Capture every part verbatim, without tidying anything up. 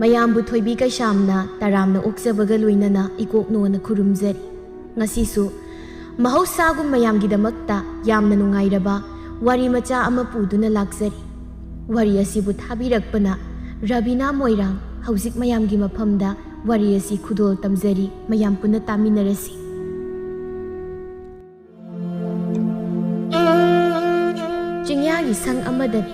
ꯃꯌꯥꯝꯕꯨ ꯊꯣꯏꯕꯤ ꯀꯩꯁꯥꯝꯅ ꯇꯔꯥꯝꯅ ꯑꯣꯛꯆꯕꯒ ꯂꯣꯏꯅꯅ ꯏꯀꯣꯛꯅꯣꯅ ꯈꯨꯔꯨꯝꯖꯔꯤ꯫ ꯉꯁꯤꯁꯨ ꯃꯍꯧꯁꯥꯒꯨꯝ ꯃꯌꯥꯝꯒꯤꯗꯃꯛꯇ ꯌꯥꯝꯅ ꯅꯨꯡꯉꯥꯏꯔꯕ ꯋꯥꯔꯤ ꯃꯆꯥ ꯑꯃ ꯄꯨꯗꯨꯅ ꯂꯥꯛꯆꯔꯤ꯫ ꯋꯥꯔꯤ ꯑꯁꯤꯕꯨ ꯊꯥꯕꯤꯔꯛꯄꯅ ꯔꯕꯤꯅꯥ ꯃꯣꯏꯔꯥꯡ꯫ ꯍꯧꯖꯤꯛ ꯃꯌꯥꯝꯒꯤ ꯃꯐꯝꯗ ꯋꯥꯔꯤ ꯑꯁꯤ ꯈꯨꯗꯣꯜ ꯇꯝꯖꯔꯤ, ꯃꯌꯥꯝ ꯄꯨꯟꯅ ꯇꯥꯃꯤꯟꯅꯔꯁꯤ꯫ ꯆꯤꯡꯌꯥꯒꯤ ꯁꯪ ꯑꯃꯗꯅꯤ꯫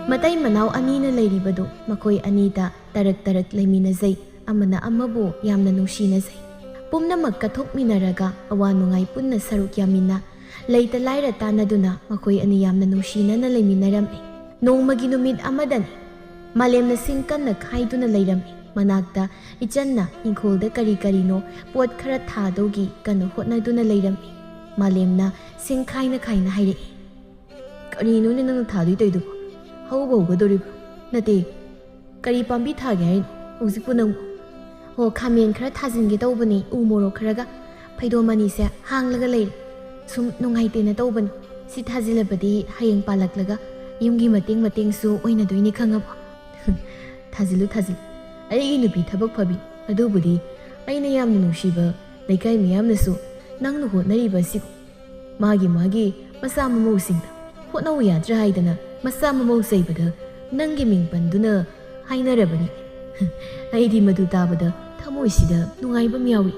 ꯃꯇꯩ ꯃꯅꯥꯎ ꯑꯅꯤꯅ ꯂꯩꯔꯤꯕꯗꯨ ꯃꯈꯣꯏ ꯑꯅꯤꯗ ꯇꯔꯛ ꯇꯔꯛ ꯂꯩꯃꯤꯟꯅꯖꯩ, ꯑꯃꯅ ꯑꯃꯕꯨ ꯌꯥꯝꯅ ꯅꯨꯡꯁꯤꯅꯖꯩ꯫ ꯄꯨꯝꯅꯃꯛ ꯀꯠꯊꯣꯛꯃꯤꯟꯅꯔꯒ ꯑꯋꯥ ꯅꯨꯡꯉꯥꯏ ꯄꯨꯟꯅ ꯁꯔꯨꯛ ꯌꯥꯃꯤꯟꯅ, ꯂꯩꯇ ꯂꯥꯏꯔ ꯇꯥꯟꯅꯗꯨꯅ ꯃꯈꯣꯏ ꯑꯅꯤ ꯌꯥꯝꯅ ꯅꯨꯡꯁꯤꯅꯅ ꯂꯩꯃꯤꯟꯅꯔꯝꯃꯤ꯫ ꯅꯣꯡꯃꯒꯤ ꯅꯨꯃꯤꯠ ꯑꯃꯗꯅꯤ꯫ ꯃꯥꯂꯦꯝꯅ ꯁꯤꯡ ꯀꯟꯅ ꯈꯥꯏꯗꯨꯅ ꯂꯩꯔꯝꯃꯤ꯫ ꯃꯅꯥꯛꯇ ꯏꯆꯟꯅ ꯏꯪꯈꯣꯜꯗ ꯀꯔꯤ ꯀꯔꯤꯅꯣ ꯄꯣꯠ ꯈꯔ ꯊꯥꯗꯧꯒꯤ ꯀꯟꯅ ꯍꯣꯠꯅꯗꯨꯅ ꯂꯩꯔꯝꯃꯤ꯫ ꯃꯥꯂꯦꯝꯅ ꯁꯤꯡ ꯈꯥꯏꯅ ꯈꯥꯏꯅ ꯍꯥꯏꯔꯛꯏ꯫ "ꯀꯔꯤꯅꯣꯅꯦ ꯅꯪꯅ ꯊꯥꯗꯣꯏ ꯇꯧꯏꯗꯨꯕꯣ? ꯍꯧꯕ ꯍꯧꯒꯗꯧꯔꯤꯕ꯭ꯔꯣ? ꯅꯠꯇꯦ, ꯀꯔꯤ ꯄꯥꯝꯕꯤ ꯊꯥꯒꯦ ꯍꯥꯏꯅꯣ ꯍꯧꯖꯤꯛꯄꯨ ꯅꯪꯕꯨ?" "ꯍꯣ, ꯈꯥꯃꯦꯟ ꯈꯔ ꯊꯥꯖꯤꯟꯒꯦ ꯇꯧꯕꯅꯤ, ꯎ ꯃꯣꯔꯣꯛ ꯈꯔꯒ꯫ ꯐꯩꯗꯣꯝ ꯑꯅꯤꯁꯦ ꯍꯥꯡꯂꯒ ꯂꯩꯔꯦ꯫ ꯁꯨꯝ ꯅꯨꯡꯉꯥꯏꯇꯦꯅ ꯇꯧꯕꯅꯤ꯫ ꯁꯤ ꯊꯥꯖꯤꯜꯂꯕꯗꯤ ꯍꯌꯦꯡ ꯄꯥꯜꯂꯛꯂꯒ ꯌꯨꯝꯒꯤ ꯃꯇꯦꯡ ꯃꯇꯦꯡꯁꯨ ꯑꯣꯏꯅꯗꯣꯏꯅꯤ, ꯈꯪꯉꯕꯣ?" "ꯊꯥꯖꯤꯜꯂꯨ, ꯊꯥꯖꯤꯜꯂꯨ꯫ ꯑꯩꯒꯤ ꯅꯨꯄꯤ ꯊꯕꯛ ꯐꯕꯤ꯫ ꯑꯗꯨꯕꯨꯗꯤ ꯑꯩꯅ ꯌꯥꯝꯅ ꯅꯨꯡꯁꯤꯕ ꯂꯩꯀꯥꯏ ꯃꯤꯌꯥꯝꯅꯁꯨ ꯅꯪꯅ ꯍꯣꯠꯅꯔꯤꯕ ꯑꯁꯤꯕꯨ ꯃꯥꯒꯤ ꯃꯥꯒꯤ ꯃꯆꯥ ꯃꯃꯧꯁꯤꯡꯅ ꯍꯣꯠꯅꯧ ꯌꯥꯗ꯭ꯔꯥ ꯍꯥꯏꯗꯅ ꯃꯆꯥ ꯃꯃꯧ ꯆꯩꯕꯗ ꯅꯪꯒꯤ ꯃꯤꯡ ꯄꯟꯗꯨꯅ ꯍꯥꯏꯅꯔꯕꯅꯤ꯫ ꯑꯩꯗꯤ ꯃꯗꯨ ꯇꯥꯕꯗ ꯊꯃꯣꯏꯁꯤꯗ ꯅꯨꯡꯉꯥꯏꯕ ꯑꯃ ꯌꯥꯎꯏ꯫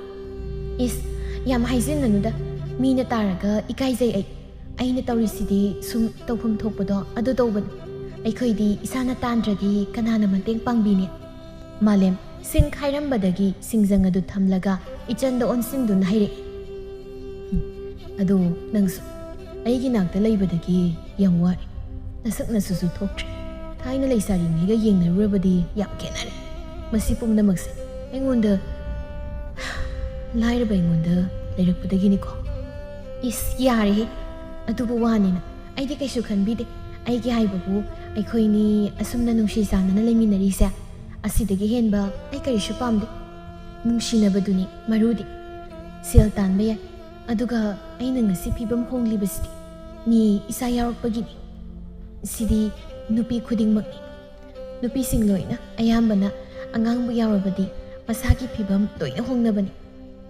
ꯏꯁ, ꯌꯥꯝ ꯍꯥꯏꯖꯤꯟꯅꯅꯨꯗ, ꯃꯤꯅ ꯇꯥꯔꯒ ꯏꯀꯥꯏꯖꯩ ꯑꯩ꯫ ꯑꯩꯅ ꯇꯧꯔꯤꯁꯤꯗꯤ ꯁꯨꯝ ꯇꯧꯐꯝ ꯊꯣꯛꯄꯗꯣ ꯑꯗꯨ ꯇꯧꯕꯅꯤ꯫ ꯑꯩꯈꯣꯏꯗꯤ ꯏꯁꯥꯅ ꯇꯥꯟꯗ꯭ꯔꯗꯤ ꯀꯅꯥꯅ ꯃꯇꯦꯡ ꯄꯥꯡꯕꯤꯅꯤ?" ꯃꯥꯂꯦꯝ ꯁꯤꯡ ꯈꯥꯏꯔꯝꯕꯗꯒꯤ ꯁꯤꯡꯖꯪ ꯑꯗꯨ ꯊꯝꯂꯒ ꯏꯆꯟꯗ ꯑꯣꯟꯁꯤꯟꯗꯨꯅ ꯍꯥꯏꯔꯛꯏ꯫ "ꯍꯨꯝ, ꯑꯗꯣ ꯅꯪꯁꯨ ꯑꯩꯒꯤ ꯅꯥꯛꯇ ꯂꯩꯕꯗꯒꯤ ꯌꯥꯝ ꯋꯥꯔꯦ꯫ ꯅꯁꯛ ꯅꯁꯨꯁꯨ ꯊꯣꯛꯇ꯭ꯔꯦ꯫ ꯊꯥꯏꯅ ꯂꯩꯁꯥꯔꯤꯉꯩꯒ ꯌꯦꯡꯅꯔꯨꯔꯕꯗꯤ ꯌꯥꯝ ꯈꯦꯠꯅꯔꯦ꯫ ꯃꯁꯤ ꯄꯨꯝꯅꯃꯛꯁꯦ ꯑꯩꯉꯣꯟꯗ, ꯂꯥꯏꯔꯕ ꯑꯩꯉꯣꯟꯗ ꯂꯩꯔꯛꯄꯗꯒꯤꯅꯤꯀꯣ?" "ꯏꯁ, ꯌꯥꯔꯦꯍꯦ, ꯑꯗꯨꯕꯨ ꯋꯥꯅꯦꯅ ꯑꯩꯗꯤ ꯀꯩꯁꯨ ꯈꯟꯕꯤꯗꯦ꯫ ꯑꯩꯒꯤ ꯍꯥꯏꯕꯕꯨ ꯑꯩꯈꯣꯏꯅꯤ ꯑꯁꯨꯝꯅ ꯅꯨꯡꯁꯤ ꯆꯥꯟꯅꯅ ꯂꯩꯃꯤꯟꯅꯔꯤꯁꯦ, ꯑꯁꯤꯗꯒꯤ ꯍꯦꯟꯕ ꯑꯩ ꯀꯔꯤꯁꯨ ꯄꯥꯝꯗꯦ꯫ ꯅꯨꯡꯁꯤꯅꯕꯗꯨꯅꯤ ꯃꯔꯨꯗꯤ꯫ ꯁꯦꯜ ꯇꯥꯟꯕ ꯌꯥꯏ, ꯑꯗꯨꯒ ꯑꯩꯅ ꯉꯁꯤ ꯐꯤꯕꯝ ꯍꯣꯡꯂꯤꯕꯁꯤꯗꯤ ꯃꯤ ꯏꯆꯥ ꯌꯥꯎꯔꯛꯄꯒꯤꯅꯤ꯫ ꯁꯤꯗꯤ ꯅꯨꯄꯤ ꯈꯨꯗꯤꯡꯃꯛꯅꯤ꯫ ꯅꯨꯄꯤꯁꯤꯡ ꯂꯣꯏꯅ, ꯑꯌꯥꯝꯕꯅ ꯑꯉꯥꯡꯕꯨ ꯌꯥꯎꯔꯕꯗꯤ ꯃꯁꯥꯒꯤ ꯐꯤꯕꯝ ꯂꯣꯏꯅ ꯍꯣꯡꯅꯕꯅꯤ꯫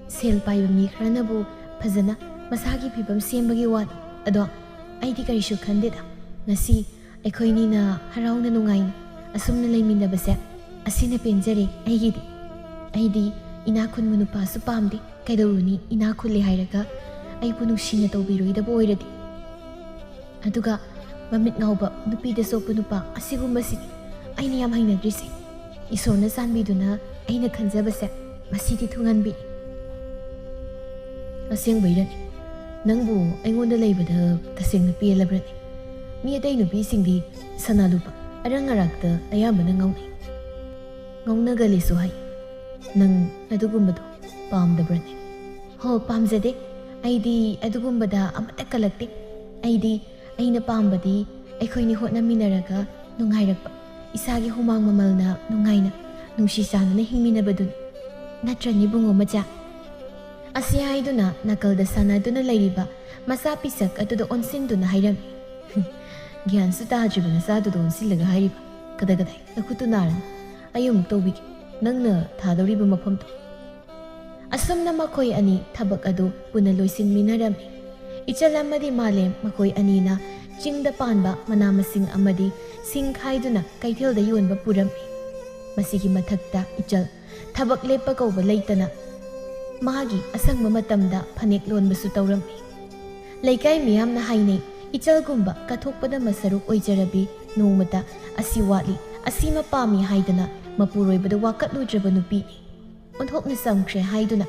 ꯁꯦꯜ ꯄꯥꯏꯕ ꯃꯤ ꯈꯔꯅꯕꯨ ꯐꯖꯅ ꯃꯁꯥꯒꯤ ꯐꯤꯕꯝ ꯁꯦꯝꯕꯒꯤ ꯋꯥꯅꯤ꯫ ꯑꯗꯣ ꯑꯩꯗꯤ ꯀꯔꯤꯁꯨ ꯈꯟꯗꯦꯗ꯫ ꯉꯁꯤ ꯑꯩꯈꯣꯏꯅꯤꯅ ꯍꯔꯥꯎꯅ ꯅꯨꯡꯉꯥꯏꯅ ꯑꯁꯨꯝꯅ ꯂꯩꯃꯤꯟꯅꯕꯁꯦ, ꯑꯁꯤꯅ ꯄꯦꯟꯖꯔꯦ ꯑꯩꯒꯤꯗꯤ꯫ ꯑꯩꯗꯤ ꯏꯅꯥꯛ ꯈꯨꯟꯕ ꯅꯨꯄꯥꯁꯨ ꯄꯥꯝꯗꯦ꯫ ꯀꯩꯗꯧꯔꯨꯅꯤ, ꯏꯅꯥꯛ ꯈꯨꯜꯂꯦ ꯍꯥꯏꯔꯒ ꯑꯩꯕꯨ ꯅꯨꯡꯁꯤꯅ ꯇꯧꯕꯤꯔꯣꯏꯗꯕ ꯑꯣꯏꯔꯗꯤ꯫ ꯑꯗꯨꯒ ꯃꯃꯤꯠ ꯉꯥꯎꯕ, ꯅꯨꯄꯤꯗ ꯆꯣꯞꯄ ꯅꯨꯄꯥ ꯑꯁꯤꯒꯨꯝꯕꯁꯤꯅꯤ ꯑꯩꯅ ꯌꯥꯝ ꯍꯩꯅꯗ꯭ꯔꯤꯁꯦ꯫ ꯏꯁꯣꯔꯅ ꯆꯥꯟꯕꯤꯗꯨꯅ ꯑꯩꯅ ꯈꯟꯖꯕꯁꯦ ꯃꯁꯤꯗꯤ ꯊꯨꯡꯍꯟꯕꯤꯔꯦ꯫ ꯑꯁꯦꯡꯕꯩꯔꯅꯦ? ꯅꯪꯕꯨ ꯑꯩꯉꯣꯟꯗ ꯂꯩꯕꯗ ꯇꯁꯦꯡꯅ ꯄꯦꯜꯂꯕ꯭ꯔꯅꯦ? ꯃꯤ ꯑꯇꯩ ꯅꯨꯄꯤꯁꯤꯡꯗꯤ ꯁꯅꯥ ꯂꯨꯄꯥ, ꯑꯔꯪ ꯑꯔꯥꯛꯇ ꯑꯌꯥꯝꯕꯅ ꯉꯥꯎꯅꯩ꯫ ꯉꯥꯎꯅꯒꯜꯂꯤꯁꯨ ꯍꯥꯏ꯫ ꯅꯪ ꯑꯗꯨꯒꯨꯝꯕꯗꯣ ꯄꯥꯝꯗꯕ꯭ꯔꯅꯦ? ꯍꯣ, ꯄꯥꯝꯖꯗꯦ꯫ ꯑꯩꯗꯤ ꯑꯗꯨꯒꯨꯝꯕꯗ ꯑꯃꯠꯇ ꯀꯜꯂꯛꯇꯦ꯫ ꯑꯩꯗꯤ, ꯑꯩꯅ ꯄꯥꯝꯕꯗꯤ ꯑꯩꯈꯣꯏꯅꯤ ꯍꯣꯠꯅꯃꯤꯟꯅꯔꯒ ꯅꯨꯡꯉꯥꯏꯔꯛꯄ, ꯏꯁꯥꯒꯤ ꯍꯨꯃꯥꯡ ꯃꯃꯜꯅ ꯅꯨꯡꯉꯥꯏꯅ, ꯅꯨꯡꯁꯤ ꯆꯥꯟꯅꯅ ꯍꯤꯡꯃꯤꯟꯅꯕꯗꯨꯅꯤ꯫ ꯅꯠꯇ꯭ꯔꯅꯦ, ꯏꯕꯨꯡꯉꯣ ꯃꯆꯥ? ꯑꯁꯤ ꯍꯥꯏꯗꯨꯅ ꯅꯥꯀꯜꯗ ꯁꯥꯟꯅꯗꯨꯅ ꯂꯩꯔꯤꯕ ꯃꯆꯥ ꯄꯤꯁꯛ ꯑꯗꯨꯗ ꯑꯣꯟꯁꯤꯟꯗꯨꯅ ꯍꯥꯏꯔꯝꯃꯤ꯫ ꯒ꯭ꯌꯥꯟꯁꯨ ꯇꯥꯗ꯭ꯔꯤꯕ ꯅꯆꯥꯗꯨꯗ ꯑꯣꯟꯁꯤꯜꯂꯒ ꯍꯥꯏꯔꯤꯕ꯫ ꯀꯗꯥꯏ ꯀꯗꯥꯏ, ꯅꯈꯨꯠꯇꯨ ꯅꯥꯔꯅꯤ꯫ ꯑꯩ ꯑꯃꯨꯛ ꯇꯧꯕꯤꯒꯦ꯫ ꯅꯪꯅ ꯊꯥꯗꯧꯔꯤꯕ ꯃꯐꯝꯗꯣ꯫ ꯑꯁꯨꯝꯅ ꯃꯈꯣꯏ ꯑꯅꯤ ꯊꯕꯛ ꯑꯗꯨ ꯄꯨꯟꯅ ꯂꯣꯏꯁꯤꯟꯃꯤꯟꯅꯔꯝꯃꯤ꯫ ꯏꯆꯜ ꯑꯃꯗꯤ ꯃꯥꯂꯦꯝ ꯃꯈꯣꯏ ꯑꯅꯤꯅ ꯆꯤꯡꯗ ꯄꯥꯟꯕ ꯃꯅꯥ ꯃꯁꯤꯡ ꯑꯃꯗꯤ ꯁꯤꯡ ꯈꯥꯏꯗꯨꯅ ꯀꯩꯊꯦꯜꯗ ꯌꯣꯟꯕ ꯄꯨꯔꯝꯃꯤ꯫ ꯃꯁꯤꯒꯤ ꯃꯊꯛꯇ ꯏꯆꯜ ꯊꯕꯛ ꯂꯦꯞꯄ ꯀꯧꯕ ꯂꯩꯇꯅ ꯃꯥꯒꯤ ꯑꯁꯪꯕ ꯃꯇꯝꯗ ꯐꯅꯦꯛ ꯂꯣꯟꯕꯁꯨ ꯇꯧꯔꯝꯃꯤ꯫ ꯂꯩꯀꯥꯏ ꯃꯤꯌꯥꯝꯅ ꯍꯥꯏꯅꯩ, ꯏꯆꯜꯒꯨꯝꯕ ꯀꯠꯊꯣꯛꯄꯗ ꯃꯁꯔꯨꯛ ꯑꯣꯏꯖꯔꯕꯤ ꯅꯣꯡꯃꯇ ꯑꯁꯤ ꯋꯥꯠꯂꯤ, ꯑꯁꯤꯃ ꯄꯥꯝꯃꯤ ꯍꯥꯏꯗꯅ ꯃꯄꯨꯔꯣꯏꯕꯗ ꯋꯥꯀꯠꯂꯨꯗ꯭ꯔꯕ ꯅꯨꯄꯤꯅꯤ꯫ ꯑꯣꯟꯊꯣꯛꯅ ꯆꯝꯈ꯭ꯔꯦ ꯍꯥꯏꯗꯨꯅ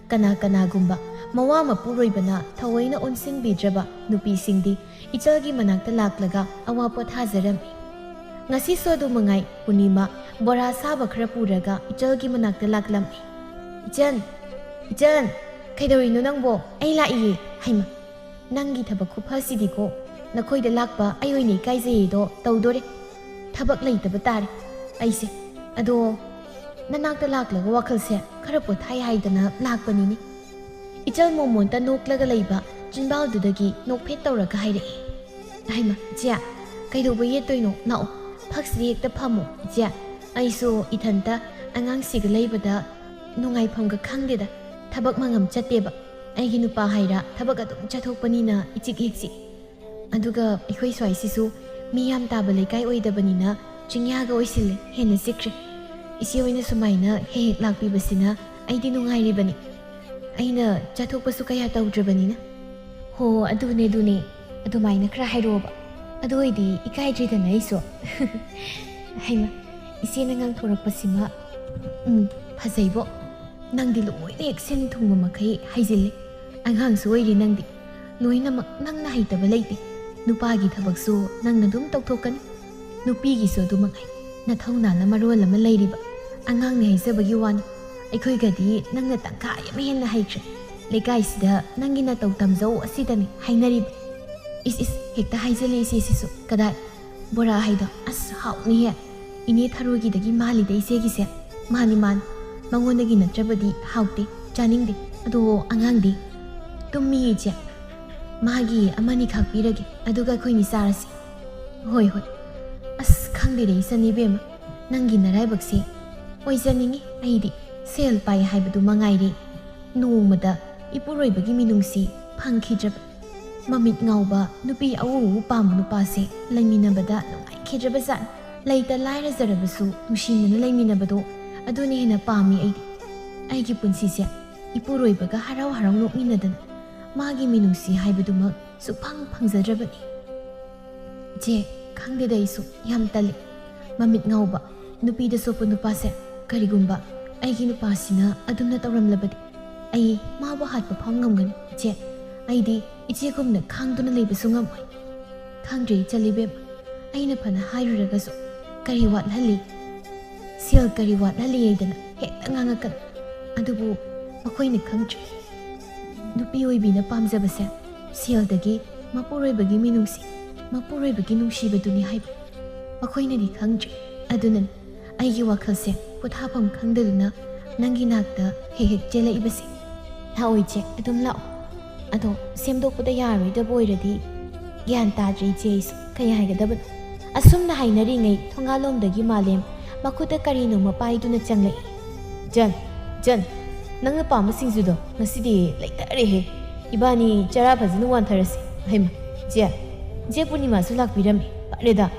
ꯀꯅꯥ ꯀꯅꯥꯒꯨꯝꯕ ꯃꯋꯥ ꯃꯄꯨꯔꯣꯏꯕꯅ ꯊꯑꯣꯏꯅ ꯑꯣꯟꯁꯤꯟꯕꯤꯗ꯭ꯔꯕ ꯅꯨꯄꯤꯁꯤꯡꯗꯤ ꯏꯆꯜꯒꯤ ꯃꯅꯥꯛꯇ ꯂꯥꯛꯂꯒ ꯑꯋꯥ ꯄꯣꯊꯥꯖꯔꯝꯃꯤ꯫ ꯉꯁꯤꯁꯨ ꯑꯗꯨ ꯃꯉꯥꯏ, ꯄꯨꯔꯅꯤꯃꯥ ꯕꯣꯔꯥ ꯁꯥꯕ ꯈꯔ ꯄꯨꯔꯒ ꯏꯆꯜꯒꯤ ꯃꯅꯥꯛꯇ ꯂꯥꯛꯂꯝꯃꯤ꯫ "ꯏꯆꯟ, ꯏꯆꯟ, ꯀꯩꯗꯧꯔꯤꯅꯣ ꯅꯪꯕꯣ? ꯑꯩ ꯂꯥꯛꯏꯌꯦ꯫" "ꯍꯩꯃ, ꯅꯪꯒꯤ ꯊꯕꯛ ꯈꯨꯐꯁꯤꯗꯤꯀꯣ, ꯅꯈꯣꯏꯗ ꯂꯥꯛꯄ ꯑꯩ ꯑꯣꯏꯅ ꯏꯀꯥꯏꯖꯩꯌꯦꯗꯣ ꯇꯧꯗꯣꯔꯦ꯫ ꯊꯕꯛ ꯂꯩꯇꯕ ꯇꯥꯔꯦ ꯑꯩꯁꯦ꯫ ꯑꯗꯣ ꯅꯅꯥꯛꯇ ꯂꯥꯛꯂꯒ ꯋꯥꯈꯜꯁꯦ ꯈꯔ ꯄꯣꯊꯥꯏ ꯍꯥꯏꯗꯅ ꯂꯥꯛꯄꯅꯤꯅꯦ꯫" ꯏꯆꯜ ꯃꯣꯃꯣꯟꯇ ꯅꯣꯛꯂꯒ ꯂꯩꯕ ꯆꯤꯟꯕꯥꯜꯗꯨꯗꯒꯤ ꯅꯣꯛꯐꯦꯠ ꯇꯧꯔꯒ ꯍꯥꯏꯔꯛꯏ꯫ ꯍꯩꯃ, ꯏꯆꯦ, ꯀꯩꯗꯧꯕ ꯌꯦꯠꯇꯣꯏꯅꯣ? ꯂꯥꯛꯑꯣ, ꯐꯛꯁꯤꯗ ꯍꯦꯛꯇ ꯐꯝꯃꯣ, ꯏꯆꯦ꯫ ꯑꯩꯁꯨ ꯏꯊꯟꯇ ꯑꯉꯥꯡꯁꯤꯒ ꯂꯩꯕꯗ ꯅꯨꯡꯉꯥꯏꯐꯝꯒ ꯈꯪꯗꯦꯗ꯫ ꯊꯕꯛ ꯃꯉꯝ ꯆꯠꯇꯦꯕ꯫ ꯑꯩꯒꯤ ꯅꯨꯄꯥ ꯍꯥꯏꯔ ꯊꯕꯛ ꯑꯗꯨꯝ ꯆꯠꯊꯣꯛꯄꯅꯤꯅ ꯏꯆꯤꯛ ꯍꯦꯛ ꯆꯤꯛ꯫ ꯑꯗꯨꯒ ꯑꯩꯈꯣꯏ ꯁ꯭ꯋꯥꯏꯁꯤꯁꯨ ꯃꯤ ꯌꯥꯝ ꯇꯥꯕ ꯂꯩꯀꯥꯏ ꯑꯣꯏꯗꯕꯅꯤꯅ ꯆꯤꯡꯌꯥꯒ ꯑꯣꯏꯁꯤꯜꯂꯦ, ꯍꯦꯟꯅ ꯆꯤꯛꯈ꯭ꯔꯦ꯫ ꯏꯆꯦ ꯍꯣꯏꯅ ꯁꯨꯃꯥꯏꯅ ꯍꯦꯛ ꯍꯦꯛ ꯂꯥꯛꯄꯤꯕꯁꯤꯅ ꯑꯩꯗꯤ ꯅꯨꯡꯉꯥꯏꯔꯤꯕꯅꯤ꯫ ꯑꯩꯅ ꯆꯠꯊꯣꯛꯄꯁꯨ ꯀꯌꯥ ꯇꯧꯗ꯭ꯔꯕꯅꯤꯅ꯫ ꯍꯣ, ꯑꯗꯨꯅꯦ, ꯑꯗꯨꯅꯦ꯫ ꯑꯗꯨꯃꯥꯏꯅ ꯈꯔ ꯍꯥꯏꯔꯛꯑꯣꯕ꯫ ꯑꯗꯨ ꯑꯣꯏꯗꯤ ꯏꯀꯥꯏꯗ꯭ꯔꯤꯗꯅ ꯑꯩꯁꯨ꯫ ꯍꯩꯃ, ꯏꯆꯦꯅ ꯉꯥꯡꯊꯣꯔꯛꯄꯁꯤꯃ꯫ ꯎꯝ, ꯐꯖꯩꯕꯣ꯫ ꯅꯪꯗꯤ ꯂꯣꯏꯅ ꯍꯦꯛ ꯁꯤꯟ ꯊꯨꯡꯕ ꯃꯈꯩ ꯍꯩꯖꯤꯜꯂꯤ꯫ ꯑꯉꯥꯡꯁꯨ ꯑꯣꯏꯔꯤ ꯅꯪꯗꯤ꯫ ꯂꯣꯏꯅꯃꯛ ꯅꯪꯅ ꯍꯩꯇꯕ ꯂꯩꯇꯦ꯫ ꯅꯨꯄꯥꯒꯤ ꯊꯕꯛꯁꯨ ꯅꯪꯅ ꯑꯗꯨꯝ ꯇꯧꯊꯣꯛꯀꯅꯤ꯫ ꯅꯨꯄꯤꯒꯤꯁꯨ ꯑꯗꯨꯃꯛ ꯍꯩ꯫ ꯅꯊꯧꯅꯥꯅ ꯃꯔꯣꯜ ꯑꯃ ꯂꯩꯔꯤꯕ꯫ ꯑꯉꯥꯡꯅꯤ ꯍꯥꯏꯖꯕꯒꯤ ꯋꯥꯅꯤ꯫ ꯑꯩꯈꯣꯏꯒꯗꯤ ꯅꯪꯅ ꯇꯪꯈꯥꯏ ꯑꯃ ꯍꯦꯟꯅ ꯍꯩꯈ꯭ꯔꯦ꯫ ꯂꯩꯀꯥꯏꯁꯤꯗ ꯅꯪꯒꯤ ꯅꯇꯧ ꯇꯝꯖꯧ ꯑꯁꯤꯗꯅꯤ ꯍꯥꯏꯅꯔꯤꯕ꯫ ꯏꯁ ꯏꯁ, ꯍꯦꯛꯇ ꯍꯥꯏꯖꯜꯂꯦ ꯏꯆꯦꯁꯤꯁꯨ꯫ ꯀꯗꯥꯏ? ꯕꯣꯔꯥ ꯍꯥꯏꯗꯣ ꯑꯁ ꯍꯥꯎꯅꯤꯍꯦ꯫ ꯏꯅꯦ ꯊꯔꯣꯏꯒꯤꯗꯒꯤ ꯃꯥꯜꯂꯤꯗ ꯏꯆꯦꯒꯤꯁꯦ꯫ ꯃꯥꯅꯤ ꯃꯥꯅꯤ꯫ ꯃꯉꯣꯟꯗꯒꯤ ꯅꯠꯇ꯭ꯔꯕꯗꯤ ꯍꯥꯎꯇꯦ, ꯆꯥꯅꯤꯡꯗꯦ꯫ ꯑꯗꯣ ꯑꯉꯥꯡꯗꯤ? ꯇꯨꯝꯃꯤ ꯏꯆꯦ꯫ ꯃꯥꯒꯤ ꯑꯃꯅꯤ ꯈꯥꯛꯄꯤꯔꯒꯦ, ꯑꯗꯨꯒ ꯑꯩꯈꯣꯏꯅꯤ ꯆꯥꯔꯁꯤ꯫ ꯍꯣꯏ ꯍꯣꯏ꯫ ꯑꯁ ꯈꯪꯗꯦꯗ ꯏꯆꯟ ꯏꯕꯦꯝꯃ, ꯅꯪꯒꯤ ꯅꯔꯥꯏꯕꯛꯁꯦ꯫ ꯑꯣꯏꯖꯅꯤꯡꯉꯤ ꯑꯩꯗꯤ꯫ ꯁꯦꯜ ꯄꯥꯏ ꯍꯥꯏꯕꯗꯨ ꯃꯉꯥꯏꯔꯦ꯫ ꯅꯣꯡꯃꯗ ꯏꯄꯨꯔꯣꯏꯕꯒꯤ ꯃꯤꯅꯨꯡꯁꯤ ꯐꯪꯈꯤꯗ꯭ꯔꯕ꯫ ꯃꯃꯤꯠ ꯉꯥꯎꯕ ꯅꯨꯄꯤ ꯑꯎ ꯑꯎ ꯄꯥꯝꯕ ꯅꯨꯄꯥꯁꯦ ꯂꯩꯃꯤꯟꯅꯕꯗ ꯅꯨꯡꯉꯥꯏꯈꯤꯗ꯭ꯔꯕꯖꯥꯠꯅꯤ꯫ ꯂꯩꯇ ꯂꯥꯏꯔꯖꯔꯕꯁꯨ ꯅꯨꯡꯁꯤꯅꯅ ꯂꯩꯃꯤꯟꯅꯕꯗꯣ ꯑꯗꯨꯅ ꯍꯦꯟꯅ ꯄꯥꯝꯃꯤ ꯑꯩꯗꯤ꯫ ꯑꯩꯒꯤ ꯄꯨꯟꯁꯤꯁꯦ ꯏꯄꯨꯔꯣꯏꯕꯒ ꯍꯔꯥꯎ ꯍꯔꯥꯎ ꯅꯣꯛꯃꯤꯟꯅꯗꯅ ꯃꯥꯒꯤ ꯃꯤꯅꯨꯡꯁꯤ ꯍꯥꯏꯕꯗꯨꯃꯛ ꯁꯨꯛꯐꯪ ꯐꯪꯖꯗ꯭ꯔꯕꯅꯤ꯫ ꯏꯆꯦ, ꯈꯪꯗꯦꯗ ꯑꯩꯁꯨ ꯌꯥꯝ ꯇꯜꯂꯤ꯫ ꯃꯃꯤꯠ ꯉꯥꯎꯕ, ꯅꯨꯄꯤꯗ ꯁꯣꯛꯄ ꯅꯨꯄꯥꯁꯦ꯫ ꯀꯔꯤꯒꯨꯝꯕ ꯑꯩꯒꯤ ꯅꯨꯄꯥꯁꯤꯅ ꯑꯗꯨꯝꯅ ꯇꯧꯔꯝꯂꯕꯗꯤ ꯑꯩ ꯃꯥꯕꯨ ꯍꯥꯠꯄ ꯐꯥꯎ ꯉꯝꯒꯅꯤ꯫ ꯏꯆꯦ, ꯑꯩꯗꯤ ꯏꯆꯦꯒꯨꯝꯅ ꯈꯥꯡꯗꯨꯅ ꯂꯩꯕꯁꯨ ꯉꯝꯃꯣꯏ꯫ ꯈꯪꯗ꯭ꯔꯦ ꯏꯆꯜ ꯏꯕꯦꯝꯃ, ꯑꯩꯅ ꯐꯅ ꯍꯥꯏꯔꯨꯔꯒꯁꯨ ꯀꯔꯤ ꯋꯥꯠꯍꯜꯂꯤ? ꯁꯦꯜ ꯀꯔꯤ ꯋꯥꯠꯍꯜꯂꯤ ꯍꯥꯏꯗꯅ ꯍꯦꯛꯇ ꯉꯥꯡꯉꯛꯀꯅꯤ꯫ ꯑꯗꯨꯕꯨ ꯃꯈꯣꯏꯅ ꯈꯪꯗ꯭ꯔꯤ꯫ ꯅꯨꯄꯤ ꯑꯣꯏꯕꯤꯅ ꯄꯥꯝꯖꯕꯁꯦ ꯁꯦꯜꯗꯒꯤ ꯃꯄꯨꯔꯣꯏꯕꯒꯤ ꯃꯤꯅꯨꯡꯁꯤ, ꯃꯄꯨꯔꯣꯏꯕꯒꯤ ꯅꯨꯡꯁꯤꯕꯗꯨꯅꯤ ꯍꯥꯏꯕ ꯃꯈꯣꯏꯅꯗꯤ ꯈꯪꯗ꯭ꯔꯤ꯫ ꯑꯗꯨꯅꯅꯤ ꯑꯩꯒꯤ ꯋꯥꯈꯜꯁꯦ ꯄꯣꯊꯥꯐꯝ ꯈꯪꯗꯗꯨꯅ ꯅꯪꯒꯤ ꯅꯥꯛꯇ ꯍꯦꯛ ꯍꯦꯛ ꯆꯦꯜꯂꯛꯏꯕꯁꯦ꯫ "ꯂꯥꯛꯑꯣ ꯏꯆꯦ, ꯑꯗꯨꯝ ꯂꯥꯛꯑꯣ꯫ ꯑꯗꯣ ꯁꯦꯝꯗꯣꯛꯄꯗ ꯌꯥꯔꯣꯏꯗꯕ ꯑꯣꯏꯔꯗꯤ ꯒ꯭ꯌꯥꯟ ꯇꯥꯗ꯭ꯔꯦ ꯏꯆꯦ ꯑꯩꯁꯨ꯫ ꯀꯩ ꯍꯥꯏꯒꯗꯕꯅꯣ?" ꯑꯁꯨꯝꯅ ꯍꯥꯏꯅꯔꯤꯉꯩ ꯊꯣꯡꯒꯥꯜꯂꯣꯝꯗꯒꯤ ꯃꯥꯂꯦꯝ ꯃꯈꯨꯠꯇ ꯀꯔꯤꯅꯣꯃ ꯄꯥꯏꯗꯨꯅ ꯆꯪꯂꯛꯏ꯫ "ꯏꯆꯟ, ꯏꯆꯟ, ꯅꯪꯅ ꯄꯥꯝꯕ ꯁꯤꯡꯖꯨꯗꯣ ꯉꯁꯤꯗꯤ ꯂꯩꯇꯔꯦꯍꯦ꯫ ꯏꯕꯥꯅꯤ ꯆꯔꯥ ꯐꯖꯅ ꯋꯥꯟꯊꯔꯁꯤ꯫" "ꯍꯩꯃ, ꯏꯆꯦ, ꯏꯆꯦ ꯄꯨꯔꯅꯤꯃꯥꯁꯨ ꯂꯥꯛꯄꯤꯔꯝꯃꯤ꯫ ꯐꯔꯦꯗ,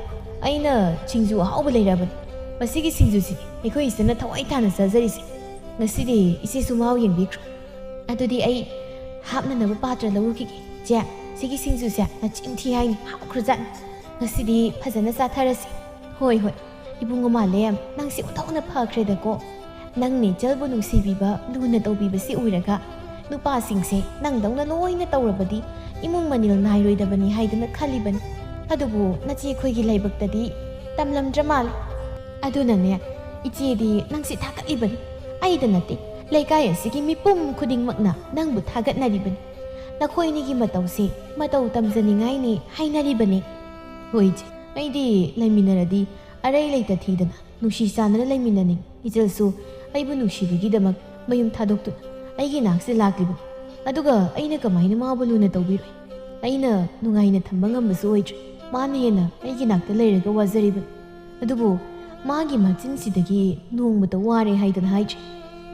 ꯑꯩꯅ ꯁꯤꯡꯖꯨ ꯑꯍꯥꯎꯕ ꯂꯩꯔꯕꯅꯤ꯫ ꯃꯁꯤꯒꯤ ꯁꯤꯡꯖꯨꯁꯤꯗꯤ ꯑꯩꯈꯣꯏ ꯏꯆꯟꯅ ꯊꯋꯥꯏ ꯇꯥꯅ ꯆꯥꯖꯔꯤꯁꯦ꯫ ꯉꯁꯤꯗꯤ ꯏꯆꯦꯁꯨ ꯃꯍꯥꯎ ꯌꯦꯡꯕꯤꯈ꯭ꯔꯣ꯫" "ꯑꯗꯨꯗꯤ ꯑꯩ ꯍꯥꯞꯅꯅꯕ ꯄꯥꯇ꯭ꯔ ꯂꯧꯔꯨꯈꯤꯒꯦ꯫ ꯆꯦ, ꯁꯤꯒꯤ ꯁꯤꯡꯖꯨꯁꯦ ꯅꯆꯤꯟ ꯊꯤ ꯍꯥꯏꯅꯤ, ꯍꯥꯎꯈ꯭ꯔꯖꯥꯠꯅꯤ꯫ ꯉꯁꯤꯗꯤ ꯐꯖꯅ ꯆꯥꯊꯔꯁꯤ꯫" "ꯍꯣꯏ, ꯍꯣꯏ, ꯏꯕꯨꯡꯉꯣ ꯃꯥꯂꯦꯝ, ꯅꯪꯁꯦ ꯑꯣꯟꯊꯣꯛꯅ ꯐꯈ꯭ꯔꯦꯗꯀꯣ꯫ ꯅꯪꯅ ꯏꯆꯜꯕꯨ ꯅꯨꯡꯁꯤꯕꯤꯕ, ꯂꯨꯅ ꯇꯧꯕꯤꯕꯁꯤ ꯎꯔꯒ ꯅꯨꯄꯥꯁꯤꯡꯁꯦ ꯅꯪꯗꯧꯅ ꯂꯣꯏꯅ ꯇꯧꯔꯕꯗꯤ ꯏꯃꯨꯡ ꯃꯅꯤꯜ ꯅꯥꯏꯔꯣꯏꯗꯕꯅꯤ ꯍꯥꯏꯗꯅ ꯈꯜꯂꯤꯕꯅꯤ꯫ ꯑꯗꯨꯕꯨ ꯅꯆꯦ ꯑꯩꯈꯣꯏꯒꯤ ꯂꯥꯏꯕꯛꯇꯗꯤ ꯇꯝꯂꯝꯗ꯭ꯔ ꯃꯥꯜꯂꯦ꯫ ꯑꯗꯨꯅꯅꯦ, ꯏꯆꯦꯗꯤ ꯅꯪꯁꯤ ꯊꯥꯒꯠꯂꯤꯕꯅꯤ꯫ ꯑꯩꯗ ꯅꯠꯇꯦ, ꯂꯩꯀꯥꯏ ꯑꯁꯤꯒꯤ ꯃꯤꯄꯨꯝ ꯈꯨꯗꯤꯡꯃꯛꯅ ꯅꯪꯕꯨ ꯊꯥꯒꯠꯅꯔꯤꯕꯅꯤ꯫ ꯅꯈꯣꯏꯅꯤꯒꯤ ꯃꯇꯧꯁꯦ ꯃꯇꯧ ꯇꯝꯖꯅꯤꯡꯉꯥꯏꯅꯤ ꯍꯥꯏꯅꯔꯤꯕꯅꯤ꯫" "ꯍꯣꯏ ꯏꯆꯦ, ꯑꯩꯗꯤ ꯂꯩꯃꯤꯟꯅꯔꯗꯤ ꯑꯔꯩ ꯂꯩꯇ ꯊꯤꯗꯅ ꯅꯨꯡꯁꯤ ꯆꯥꯟꯅꯅ ꯂꯩꯃꯤꯟꯅꯅꯤꯡ꯫ ꯏꯆꯜꯁꯨ ꯑꯩꯕꯨ ꯅꯨꯡꯁꯤꯕꯒꯤꯗꯃꯛ ꯃꯌꯨꯝ ꯊꯥꯗꯣꯛꯇꯨꯅ ꯑꯩꯒꯤ ꯅꯥꯛꯁꯦ ꯂꯥꯛꯂꯤꯕꯅꯤ꯫ ꯑꯗꯨꯒ ꯑꯩꯅ ꯀꯃꯥꯏꯅ ꯃꯥꯕꯨ ꯂꯨꯅ ꯇꯧꯕꯤꯔꯣꯏ? ꯑꯩꯅ ꯅꯨꯡꯉꯥꯏꯅ ꯊꯝꯕ ꯉꯝꯕꯁꯨ ꯑꯣꯏꯗ꯭ꯔꯦ꯫ ꯃꯥꯅ ꯍꯦꯟꯅ ꯑꯩꯒꯤ ꯅꯥꯛꯇ ꯂꯩꯔꯒ ꯋꯥꯖꯔꯤꯕꯅꯤ꯫ ꯑꯗꯨꯕꯨ ꯃꯥꯒꯤ ꯃꯆꯤꯟꯁꯤꯗꯒꯤ ꯅꯣꯡꯃꯇ ꯋꯥꯔꯦ ꯍꯥꯏꯗꯅ ꯍꯥꯏꯗ꯭ꯔꯤ꯫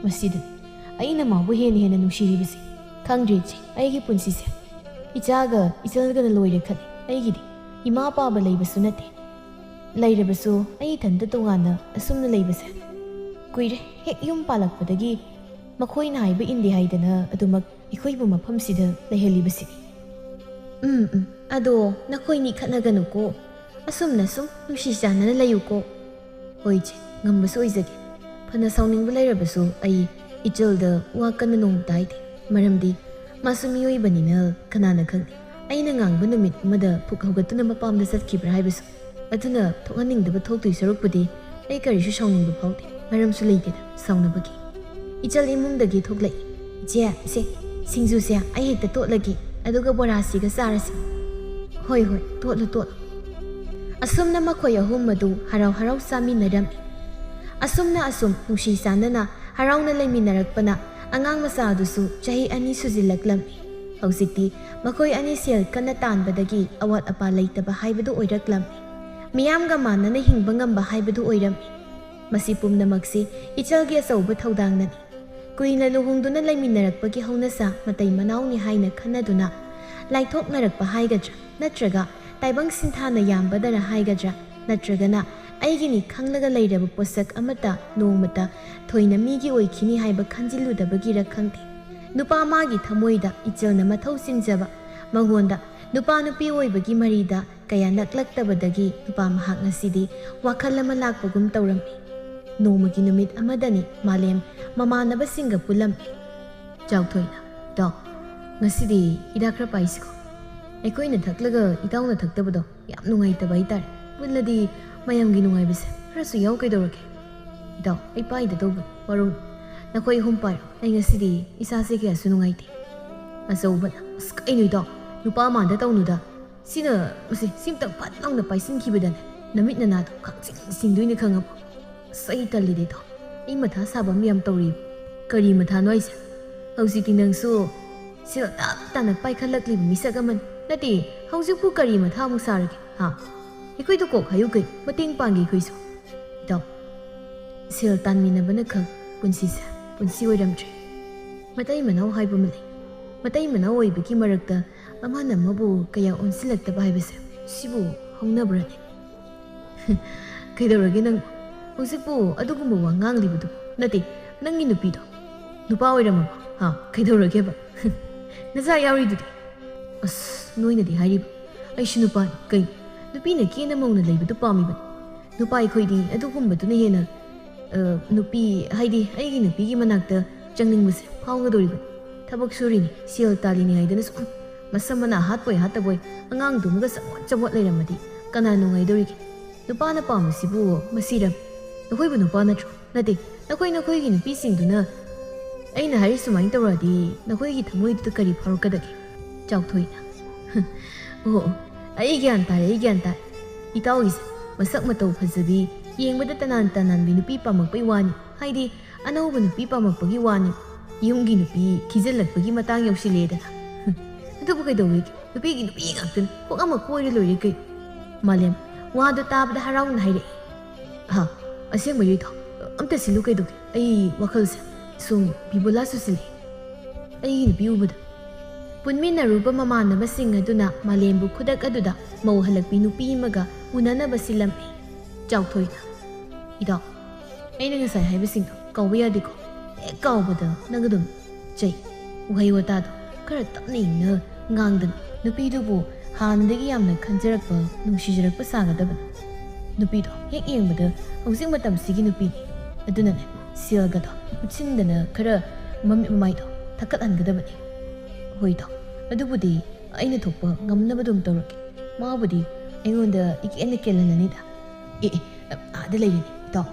ꯃꯁꯤꯗꯅꯤ ꯑꯩꯅ ꯃꯥꯕꯨ ꯍꯦꯟꯅ ꯍꯦꯟꯅ ꯅꯨꯡꯁꯤꯔꯤꯕꯁꯦ꯫ ꯈꯪꯗ꯭ꯔꯦ ꯏꯆꯦ, ꯑꯩꯒꯤ ꯄꯨꯟꯁꯤꯁꯦ ꯏꯆꯥꯒ ꯏꯆꯜꯒꯅ ꯂꯣꯏꯔꯦ ꯈꯜꯂꯤ꯫ ꯑꯩꯒꯤꯗꯤ ꯏꯃꯥ ꯄꯥꯕ ꯂꯩꯕꯁꯨ ꯅꯠꯇꯦ꯫ ꯂꯩꯔꯕꯁꯨ ꯑꯩ ꯏꯊꯟꯇ ꯇꯣꯉꯥꯟꯅ ꯑꯁꯨꯝꯅ ꯂꯩꯕꯁꯦ ꯀꯨꯏꯔꯦ꯫ ꯍꯦꯛ ꯌꯨꯝ ꯄꯥꯜꯂꯛꯄꯗꯒꯤ ꯃꯈꯣꯏꯅ ꯍꯥꯏꯕ ꯏꯟꯗꯦ ꯍꯥꯏꯗꯅ ꯑꯗꯨꯃꯛ ꯑꯩꯈꯣꯏꯕꯨ ꯃꯐꯝꯁꯤꯗ ꯂꯩꯍꯜꯂꯤꯕꯁꯤꯅꯤ꯫" "ꯎꯝ, ꯎꯝ, ꯑꯗꯣ ꯅꯈꯣꯏꯅꯤ ꯈꯠꯅꯒꯅꯨꯀꯣ꯫ ꯑꯁꯨꯝꯅ ꯁꯨꯝ ꯅꯨꯡꯁꯤ ꯆꯥꯟꯅꯅ ꯂꯩꯌꯨꯀꯣ꯫" "ꯍꯣꯏ ꯏꯆꯦ, ꯉꯝꯕꯁꯨ ꯑꯣꯏꯖꯒꯦ꯫ ꯐꯅ ꯁꯥꯎꯅꯤꯡꯕ ꯂꯩꯔꯕꯁꯨ ꯑꯩ ꯏꯆꯜꯗ ꯋꯥ ꯀꯟꯅ ꯅꯣꯡꯃꯇ ꯍꯥꯏꯗꯦ꯫ ꯃꯔꯝꯗꯤ ꯃꯥꯁꯨ ꯃꯤꯑꯣꯏꯕꯅꯤꯅ ꯀꯅꯥꯅ ꯈꯪꯅꯤ? ꯑꯩꯅ ꯉꯥꯡꯕ ꯅꯨꯃꯤꯠ ꯑꯃꯗ ꯐꯨꯛ ꯍꯧꯒꯠꯇꯨꯅ ꯃꯄꯥꯝꯗ ꯆꯠꯈꯤꯕ꯭ꯔꯥ ꯍꯥꯏꯕꯁꯨ꯫ ꯑꯗꯨꯅ ꯊꯣꯛꯍꯟꯅꯤꯡꯗꯕ ꯊꯣꯛꯇꯣꯏ ꯁꯔꯨꯛꯄꯨꯗꯤ ꯑꯩ ꯀꯔꯤꯁꯨ ꯁꯥꯎꯅꯤꯡꯕ ꯐꯥꯎꯗꯦ꯫ ꯃꯔꯝꯁꯨ ꯂꯩꯇꯦꯗ ꯁꯥꯎꯅꯕꯒꯤ꯫" ꯏꯆꯜ ꯏꯃꯨꯡꯗꯒꯤ ꯊꯣꯛꯂꯛꯏ꯫ "ꯏꯆꯦ, ꯁꯦ, ꯁꯤꯡꯖꯨꯁꯦ ꯑꯩ ꯍꯦꯛꯇ ꯇꯣꯠꯂꯒꯦ, ꯑꯗꯨꯒ ꯕꯣꯔꯥꯁꯤꯒ ꯆꯥꯔꯁꯤ꯫" "ꯍꯣꯏ, ꯍꯣꯏ, ꯇꯣꯠꯂꯨ, ꯇꯣꯠꯂꯨ꯫" ꯑꯁꯨꯝꯅ ꯃꯈꯣꯏ ꯑꯍꯨꯝ ꯑꯗꯨ ꯍꯔꯥꯎ ꯍꯔꯥꯎ ꯆꯥꯃꯤꯟꯅꯔꯝꯃꯤ꯫ ꯑꯁꯨꯝꯅ ꯑꯁꯨꯝ ꯅꯨꯡꯁꯤ ꯆꯥꯟꯅꯅ ꯍꯔꯥꯎꯅ ꯂꯩꯃꯤꯟꯅꯔꯛꯄꯅ ꯑꯉꯥꯡ ꯃꯆꯥꯗꯨꯁꯨ ꯆꯍꯤ ꯑꯅꯤ ꯁꯨꯖꯤꯜꯂꯛꯂꯝꯃꯤ꯫ ꯍꯧꯖꯤꯛꯇꯤ ꯃꯈꯣꯏ ꯑꯅꯤ ꯁꯦꯜ ꯀꯟꯅ ꯇꯥꯟꯕꯗꯒꯤ ꯑꯋꯥꯠ ꯑꯄꯥ ꯂꯩꯇꯕ ꯍꯥꯏꯕꯗꯨ ꯑꯣꯏꯔꯛꯂꯝꯃꯤ꯫ ꯃꯤꯌꯥꯝꯒ ꯃꯥꯟꯅꯅ ꯍꯤꯡꯕ ꯉꯝꯕ ꯍꯥꯏꯕꯗꯨ ꯑꯣꯏꯔꯝꯃꯤ꯫ ꯃꯁꯤ ꯄꯨꯝꯅꯃꯛꯁꯤ ꯏꯆꯜꯒꯤ ꯑꯆꯧꯕ ꯊꯧꯗꯥꯡꯅꯅꯤ꯫ ꯀꯨꯏꯅ ꯂꯨꯍꯣꯡꯗꯨꯅ ꯂꯩꯃꯤꯟꯅꯔꯛꯄꯒꯤ ꯍꯧꯅꯁꯥ ꯃꯇꯩ ꯃꯅꯥꯎꯅꯤ ꯍꯥꯏꯅ ꯈꯟꯅꯗꯨꯅ ꯂꯥꯏꯊꯣꯛꯅꯔꯛꯄ ꯍꯥꯏꯒꯗ꯭ꯔꯥ, ꯅꯠꯇ꯭ꯔꯒ ꯇꯥꯏꯕꯪ ꯁꯤꯟꯊꯥꯅ ꯌꯥꯝꯕꯗꯔ ꯍꯥꯏꯒꯗ꯭ꯔꯥ, ꯅꯠꯇ꯭ꯔꯒꯅ ꯑꯩꯒꯤꯅꯤ ꯈꯪꯂꯒ ꯂꯩꯔꯕ ꯄꯣꯠꯁꯛ ꯑꯃꯠꯇ ꯅꯣꯡꯃꯇ ꯊꯣꯏꯅ ꯃꯤꯒꯤ ꯑꯣꯏꯈꯤꯅꯤ ꯍꯥꯏꯕ ꯈꯟꯖꯤꯜꯂꯨꯗꯕꯒꯤꯔ ꯈꯪꯗꯦ, ꯅꯨꯄꯥ ꯃꯥꯒꯤ ꯊꯃꯣꯏꯗ ꯏꯆꯜꯅ ꯃꯊꯧ ꯆꯤꯟꯖꯕ, ꯃꯉꯣꯟꯗ ꯅꯨꯄꯥ ꯅꯨꯄꯤ ꯑꯣꯏꯕꯒꯤ ꯃꯔꯤꯗ ꯀꯌꯥ ꯅꯛꯂꯛꯇꯕꯗꯒꯤ ꯅꯨꯄꯥ ꯃꯍꯥꯛ ꯉꯁꯤꯗꯤ ꯋꯥꯈꯜ ꯑꯃ ꯂꯥꯛꯄꯒꯨꯝ ꯇꯧꯔꯝꯃꯤ꯫ ꯅꯣꯡꯃꯒꯤ ꯅꯨꯃꯤꯠ ꯑꯃꯗꯅꯤ ꯃꯥꯂꯦꯝ ꯃꯃꯥꯟꯅꯕꯁꯤꯡꯒ ꯄꯨꯜꯂꯝꯃꯤ꯫ ꯆꯥꯎꯊꯣꯏꯅ, "ꯏꯇꯥꯎ, ꯉꯁꯤꯗꯤ ꯍꯤꯗꯥꯛ ꯈꯔ ꯄꯥꯏꯁꯤꯀꯣ꯫ ꯑꯩꯈꯣꯏꯅ ꯊꯛꯂꯒ ꯏꯇꯥꯎꯅ ꯊꯛꯇꯕꯗꯣ ꯌꯥꯝ ꯅꯨꯡꯉꯥꯏꯇꯕ ꯍꯥꯏꯇꯥꯔꯦ꯫ ꯄꯨꯜꯂꯗꯤ ꯃꯌꯥꯝꯒꯤ ꯅꯨꯡꯉꯥꯏꯕꯁꯦ ꯈꯔꯁꯨ ꯌꯥꯎ ꯀꯩꯗꯧꯔꯒꯦ?" "ꯏꯇꯥꯎ, ꯑꯩ ꯄꯥꯏꯗ ꯇꯧꯕꯅꯤ, ꯋꯥꯔꯧꯅꯨ꯫ ꯅꯈꯣꯏ ꯑꯍꯨꯝ ꯄꯥꯏꯔꯣ, ꯑꯩ ꯉꯁꯤꯗꯤ ꯏꯁꯥꯁꯦ ꯀꯌꯥꯁꯨ ꯅꯨꯡꯉꯥꯏꯇꯦ꯫" ꯑꯆꯧꯕꯅ, "ꯑꯁ, ꯀꯩꯅꯣ ꯏꯇꯥꯎ, ꯅꯨꯄꯥ ꯃꯥꯟꯗ ꯇꯧꯅꯨꯗ꯫ ꯁꯤꯅ, ꯃꯁꯤ, ꯁꯤꯝꯇꯪ ꯐꯠ ꯂꯥꯎꯅ ꯄꯥꯏꯁꯤꯟꯈꯤꯕꯗꯅꯦ, ꯅꯃꯤꯠ ꯅꯅꯥꯗꯣ ꯈꯪꯁꯤꯡ ꯁꯤꯡꯗꯣꯏꯅꯤ, ꯈꯪꯉꯕꯣ? ꯑꯁ, ꯑꯩ ꯇꯜꯂꯤꯗ ꯏꯇꯥꯎ꯫ ꯑꯩ ꯃꯊꯥ ꯁꯥꯕ ꯑꯃ ꯌꯥꯝ ꯇꯧꯔꯤꯕ꯫" "ꯀꯔꯤ ꯃꯊꯥꯅꯣ ꯍꯥꯏꯁꯦ? ꯍꯧꯖꯤꯛꯇꯤ ꯅꯪꯁꯨ ꯁꯦꯜ ꯇꯞ ꯇꯥꯅ ꯄꯥꯏꯈꯠꯂꯛꯂꯤꯕ ꯃꯤꯁꯛ ꯑꯃꯅꯤ꯫ ꯅꯠꯇꯦ, ꯍꯧꯖꯤꯛꯄꯨ ꯀꯔꯤ ꯃꯊꯥ ꯑꯃꯨꯛ ꯁꯥꯔꯒꯦ, ꯍꯥ? ꯑꯩꯈꯣꯏꯗ ꯀꯣꯛ ꯍꯥꯏꯌꯨ ꯀꯩꯅꯣ, ꯃꯇꯦꯡ ꯄꯥꯡꯒꯦ ꯑꯩꯈꯣꯏꯁꯨ꯫" "ꯏꯇꯥꯎ, ꯁꯦꯜ ꯇꯥꯟꯃꯤꯟꯅꯕꯅ ꯈꯛ ꯄꯨꯟꯁꯤꯁꯦ ꯄꯨꯟꯁꯤ ꯑꯣꯏꯔꯝꯗ꯭ꯔꯦ꯫ ꯃꯇꯩ ꯃꯅꯥꯎ ꯍꯥꯏꯕ ꯑꯃ ꯂꯩ꯫ ꯃꯇꯩ ꯃꯅꯥꯎ ꯑꯣꯏꯕꯒꯤ ꯃꯔꯛꯇ ꯑꯃꯅ ꯑꯃꯕꯨ ꯀꯌꯥ ꯑꯣꯟꯁꯤꯜꯂꯛꯇꯕ ꯍꯥꯏꯕꯁꯦ, ꯁꯤꯕꯨ ꯍꯧꯅꯕ꯭ꯔꯅꯦ?" "ꯀꯩꯗꯧꯔꯒꯦ ꯅꯪ? ꯍꯧꯖꯤꯛꯄꯨ ꯑꯗꯨꯒꯨꯝꯕ ꯋꯥ ꯉꯥꯡꯂꯤꯕꯗꯨ? ꯅꯠꯇꯦ, ꯅꯪꯒꯤ ꯅꯨꯄꯤꯗꯣ ꯅꯨꯄꯥ ꯑꯣꯏꯔꯝꯃꯕꯣ? ꯍꯥ, ꯀꯩꯗꯧꯔꯒꯦꯕ? ꯅꯆꯥ ꯌꯥꯎꯔꯤꯗꯨꯗꯤ?" "ꯑꯁ, ꯅꯣꯏꯅꯗꯤ ꯍꯥꯏꯔꯤꯕ, ꯑꯩꯁꯨ ꯅꯨꯄꯥꯅꯤ꯫ ꯀꯩ, ꯅꯨꯄꯤꯅ ꯀꯦꯅ ꯃꯧꯅ ꯂꯩꯕꯗꯨ ꯄꯥꯝꯃꯤꯕꯅꯤ? ꯅꯨꯄꯥ ꯑꯩꯈꯣꯏꯗꯤ ꯑꯗꯨꯒꯨꯝꯕꯗꯨꯅ ꯍꯦꯟꯅ, ꯑ, ꯅꯨꯄꯤ, ꯍꯥꯏꯗꯤ ꯑꯩꯒꯤ ꯅꯨꯄꯤꯒꯤ ꯃꯅꯥꯛꯇ ꯆꯪꯅꯤꯡꯕꯁꯦ ꯐꯥꯎꯒꯗꯧꯔꯤꯕꯅꯤ꯫ ꯊꯕꯛ ꯁꯨꯔꯤꯅꯤ, ꯁꯦꯜ ꯇꯥꯜꯂꯤꯅꯤ ꯍꯥꯏꯗꯅ ꯁꯨꯝ ꯃꯁꯝ ꯃꯅꯥ ꯍꯥꯠꯄꯣꯏ ꯍꯥꯠꯇꯕꯣꯏ ꯑꯉꯥꯡꯗꯨꯃꯒ ꯆꯃꯣꯠ ꯆꯃꯣꯠ ꯂꯩꯔꯝꯃꯗꯤ ꯀꯅꯥ ꯅꯨꯡꯉꯥꯏꯗꯧꯔꯤꯒꯦ? ꯅꯨꯄꯥꯅ ꯄꯥꯝꯕꯁꯤꯕꯨ ꯃꯁꯤꯔꯝ? ꯅꯈꯣꯏꯕꯨ ꯅꯨꯄꯥ ꯅꯠꯇ꯭ꯔꯣ? ꯅꯠꯇꯦ, ꯅꯈꯣꯏ ꯅꯈꯣꯏꯒꯤ ꯅꯨꯄꯤꯁꯤꯡꯗꯨꯅ ꯑꯩꯅ ꯍꯥꯏꯔꯤ ꯁꯨꯃꯥꯏꯅ ꯇꯧꯔꯛꯑꯗꯤ ꯅꯈꯣꯏꯒꯤ ꯊꯃꯣꯏꯗꯨꯗ ꯀꯔꯤ ꯐꯥꯎꯔꯛꯀꯗꯒꯦ?" ꯆꯥꯎꯊꯣꯏꯅ, "ꯑꯣ, ꯑꯣ, ꯑꯩ ꯒ꯭ꯌꯥꯟ ꯇꯥꯔꯦ, ꯑꯩ ꯒ꯭ꯌꯥꯟ ꯇꯥꯔꯦ꯫ ꯏꯇꯥꯎꯒꯤꯁꯦ ꯃꯁꯛ ꯃꯇꯧ ꯐꯖꯕꯤ, ꯌꯦꯡꯕꯗ ꯇꯅꯥꯟ ꯇꯅꯥꯟꯕꯤ ꯅꯨꯄꯤ ꯄꯥꯝꯃꯛꯄꯩ ꯋꯥꯅꯤ, ꯍꯥꯏꯗꯤ ꯑꯅꯧꯕ ꯅꯨꯄꯤ ꯄꯥꯝꯃꯛꯄꯒꯤ ꯋꯥꯅꯤ꯫ ꯌꯨꯝꯒꯤ ꯅꯨꯄꯤ ꯊꯤꯖꯤꯜꯂꯛꯄꯒꯤ ꯃꯇꯥꯡ ꯌꯧꯁꯤꯜꯂꯦꯗꯅ꯫ ꯑꯗꯨꯕꯨ ꯀꯩꯗꯧꯋꯦꯒꯦ? ꯅꯨꯄꯤꯒꯤ ꯅꯨꯄꯤ ꯉꯥꯛꯇꯅꯤ, ꯀꯣꯛ ꯑꯃ ꯀꯣꯏꯔ ꯂꯣꯏꯔꯦ ꯀꯩꯅꯣ꯫ ꯃꯥꯂꯦꯝ ꯋꯥꯗꯣ ꯇꯥꯕꯗ ꯍꯔꯥꯎꯅ ꯍꯥꯏꯔꯛꯏ꯫ "ꯍꯥ? ꯑꯁꯦꯡꯕꯩꯔꯣ ꯏꯇꯥꯎ? ꯑꯝꯇ ꯁꯤꯜꯂꯨ ꯀꯩꯗꯧꯒꯦ? ꯑꯩ ꯋꯥꯈꯜꯁꯦ ꯁꯨꯝ ꯕꯤꯕꯨꯂꯥ ꯆꯨꯁꯤꯜꯂꯛꯑꯦ ꯑꯩꯒꯤ ꯅꯨꯄꯤ ꯎꯕꯗ꯫" ꯄꯨꯟꯃꯤꯟꯅꯔꯨꯕ ꯃꯃꯥꯟꯅꯕꯁꯤꯡ ꯑꯗꯨꯅ ꯃꯥꯂꯦꯝꯕꯨ ꯈꯨꯗꯛ ꯑꯗꯨꯗ ꯃꯧ ꯍꯜꯂꯛꯄꯤ ꯅꯨꯄꯤ ꯑꯃꯒ ꯎꯅꯅꯕ ꯁꯤꯜꯂꯝꯃꯤ꯫ ꯆꯥꯎꯊꯣꯏꯅ, "ꯏꯇꯥꯎ, ꯑꯩꯅ ꯉꯁꯥꯏ ꯍꯥꯏꯕꯁꯤꯡꯗꯣ ꯀꯥꯎꯕ ꯌꯥꯗꯦꯀꯣ꯫ ꯍꯦꯛ ꯀꯥꯎꯕꯗ ꯅꯪ ꯑꯗꯨꯝ ꯆꯩ꯫ ꯋꯥꯍꯩ ꯋꯥꯇꯥꯗꯣ ꯈꯔ ꯇꯞꯅ ꯏꯪꯅ ꯉꯥꯡꯗꯅ ꯅꯨꯄꯤꯗꯨꯕꯨ ꯍꯥꯟꯅꯗꯒꯤ ꯌꯥꯝꯅ ꯈꯟꯖꯔꯛꯄ, ꯅꯨꯡꯁꯤꯖꯔꯛꯄ ꯁꯥꯒꯗꯕꯅꯤ꯫ ꯅꯨꯄꯤꯗꯣ ꯍꯦꯛ ꯌꯦꯡꯕꯗ ꯍꯧꯖꯤꯛ ꯃꯇꯝꯁꯤꯒꯤ ꯅꯨꯄꯤꯅꯤ꯫ ꯑꯗꯨꯅꯅꯦ, ꯁꯦꯜꯒꯗꯣ ꯎꯠꯁꯤꯟꯗꯅ ꯈꯔ ꯃꯃꯤꯠ ꯃꯃꯥꯏꯗꯣ ꯊꯛꯀꯠꯍꯟꯒꯗꯕꯅꯤ꯫" "ꯍꯣꯏ ꯏꯇꯥꯎ, ꯑꯗꯨꯕꯨꯗꯤ ꯑꯩꯅ ꯊꯣꯛꯄ ꯉꯝꯅꯕ ꯑꯗꯨꯝ ꯇꯧꯔꯛꯀꯦ꯫ ꯃꯥꯕꯨꯗꯤ ꯑꯩꯉꯣꯟꯗ ꯏꯀꯦꯟꯅ ꯀꯦꯜꯍꯜꯂꯅꯤꯗ꯫" "ꯑꯦ, ꯑꯦ, ꯑꯥꯗ ꯂꯩꯔꯤꯅꯦ ꯏꯇꯥꯎ꯫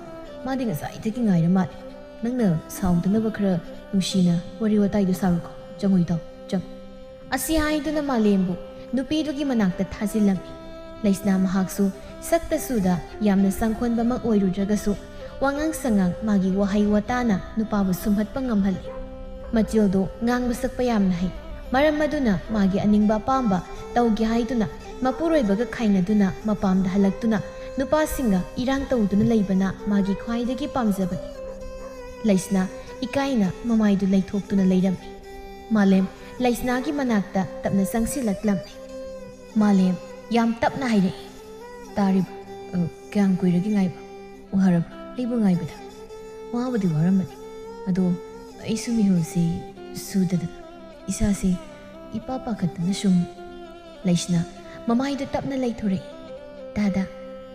ꯃꯥꯗꯤ ꯉꯁꯥꯏꯗꯒꯤ ꯉꯥꯏꯔ ꯃꯥꯜꯂꯦ꯫ ꯅꯪꯅ ꯁꯥꯎꯗꯅꯕ ꯈꯔ ꯅꯨꯡꯁꯤꯅ ꯋꯥꯔꯤ ꯋꯥꯇꯥꯏꯗꯨ ꯁꯥꯔꯨꯀꯣ꯫ ꯆꯪꯉꯨ ꯏꯇꯥꯎ, ꯆꯪꯉꯨ꯫" ꯑꯁꯤ ꯍꯥꯏꯗꯨꯅ ꯃꯥꯂꯦꯝꯕꯨ ꯅꯨꯄꯤꯗꯨꯒꯤ ꯃꯅꯥꯛꯇ ꯊꯥꯖꯤꯜꯂꯝꯃꯤ꯫ ꯂꯩꯁꯅꯥ ꯃꯍꯥꯛꯁꯨ ꯁꯛꯇ ꯁꯨꯗ ꯌꯥꯝꯅ ꯆꯪꯈꯣꯟꯕꯃꯛ ꯑꯣꯏꯔꯨꯗ꯭ꯔꯒꯁꯨ, ꯋꯥꯉꯥꯡ ꯁꯉꯥꯡ, ꯃꯥꯒꯤ ꯋꯥꯍꯩ ꯋꯥꯇꯥꯅ ꯅꯨꯄꯥꯕꯨ ꯁꯨꯝꯍꯠꯄ ꯉꯝꯍꯜꯂꯤ꯫ ꯃꯆꯤꯜꯗꯣ ꯉꯥꯡꯕ ꯁꯛꯄ ꯌꯥꯝꯅ ꯍꯩ꯫ ꯃꯔꯝ ꯑꯗꯨꯅ ꯃꯥꯒꯤ ꯑꯅꯤꯡꯕ ꯑꯄꯥꯝꯕ ꯇꯧꯒꯦ ꯍꯥꯏꯗꯨꯅ ꯃꯄꯨꯔꯣꯏꯕꯒ ꯈꯥꯏꯅꯗꯨꯅ ꯃꯄꯥꯝꯗ ꯍꯜꯂꯛꯇꯨꯅ ꯅꯨꯄꯥꯁꯤꯡꯒ ꯏꯔꯥꯡ ꯇꯧꯗꯨꯅ ꯂꯩꯕꯅ ꯃꯥꯒꯤ ꯈ꯭ꯋꯥꯏꯗꯒꯤ ꯄꯥꯝꯖꯕꯅꯤ꯫ ꯂꯩꯁꯅꯥ ꯏꯀꯥꯏꯅ ꯃꯃꯥꯏꯗꯨ ꯂꯩꯊꯣꯛꯇꯨꯅ ꯂꯩꯔꯝꯃꯤ꯫ ꯃꯥꯂꯦꯝ ꯂꯩꯁꯅꯥꯒꯤ ꯃꯅꯥꯛꯇ ꯇꯞꯅ ꯆꯪꯁꯤꯜꯂꯛꯂꯝꯃꯤ꯫ ꯃꯥꯂꯦꯝ ꯌꯥꯝ ꯇꯞꯅ ꯍꯥꯏꯔꯛꯏ, "ꯇꯥꯔꯤꯕ? ꯑ, ꯀꯌꯥꯝ ꯀꯨꯏꯔꯒꯦ ꯉꯥꯏꯕ? ꯋꯥꯔꯕ꯭ꯔꯥ ꯑꯩꯕꯨ ꯉꯥꯏꯕꯗ?" "ꯋꯥꯕꯨꯗꯤ ꯋꯥꯔꯝꯕꯅꯤ, ꯑꯗꯣ ꯑꯩꯁꯨ ꯃꯤꯍꯨꯜꯁꯤ ꯁꯨꯗꯗꯅ ꯏꯁꯥꯁꯤ ꯏꯄꯥ ꯄꯥꯈꯠꯇꯅ ꯁꯨꯝ꯫" ꯂꯩꯁꯅꯥ ꯃꯃꯥꯏꯗꯨ ꯇꯞꯅ ꯂꯩꯊꯣꯔꯛꯏ꯫ "ꯇꯥꯗ,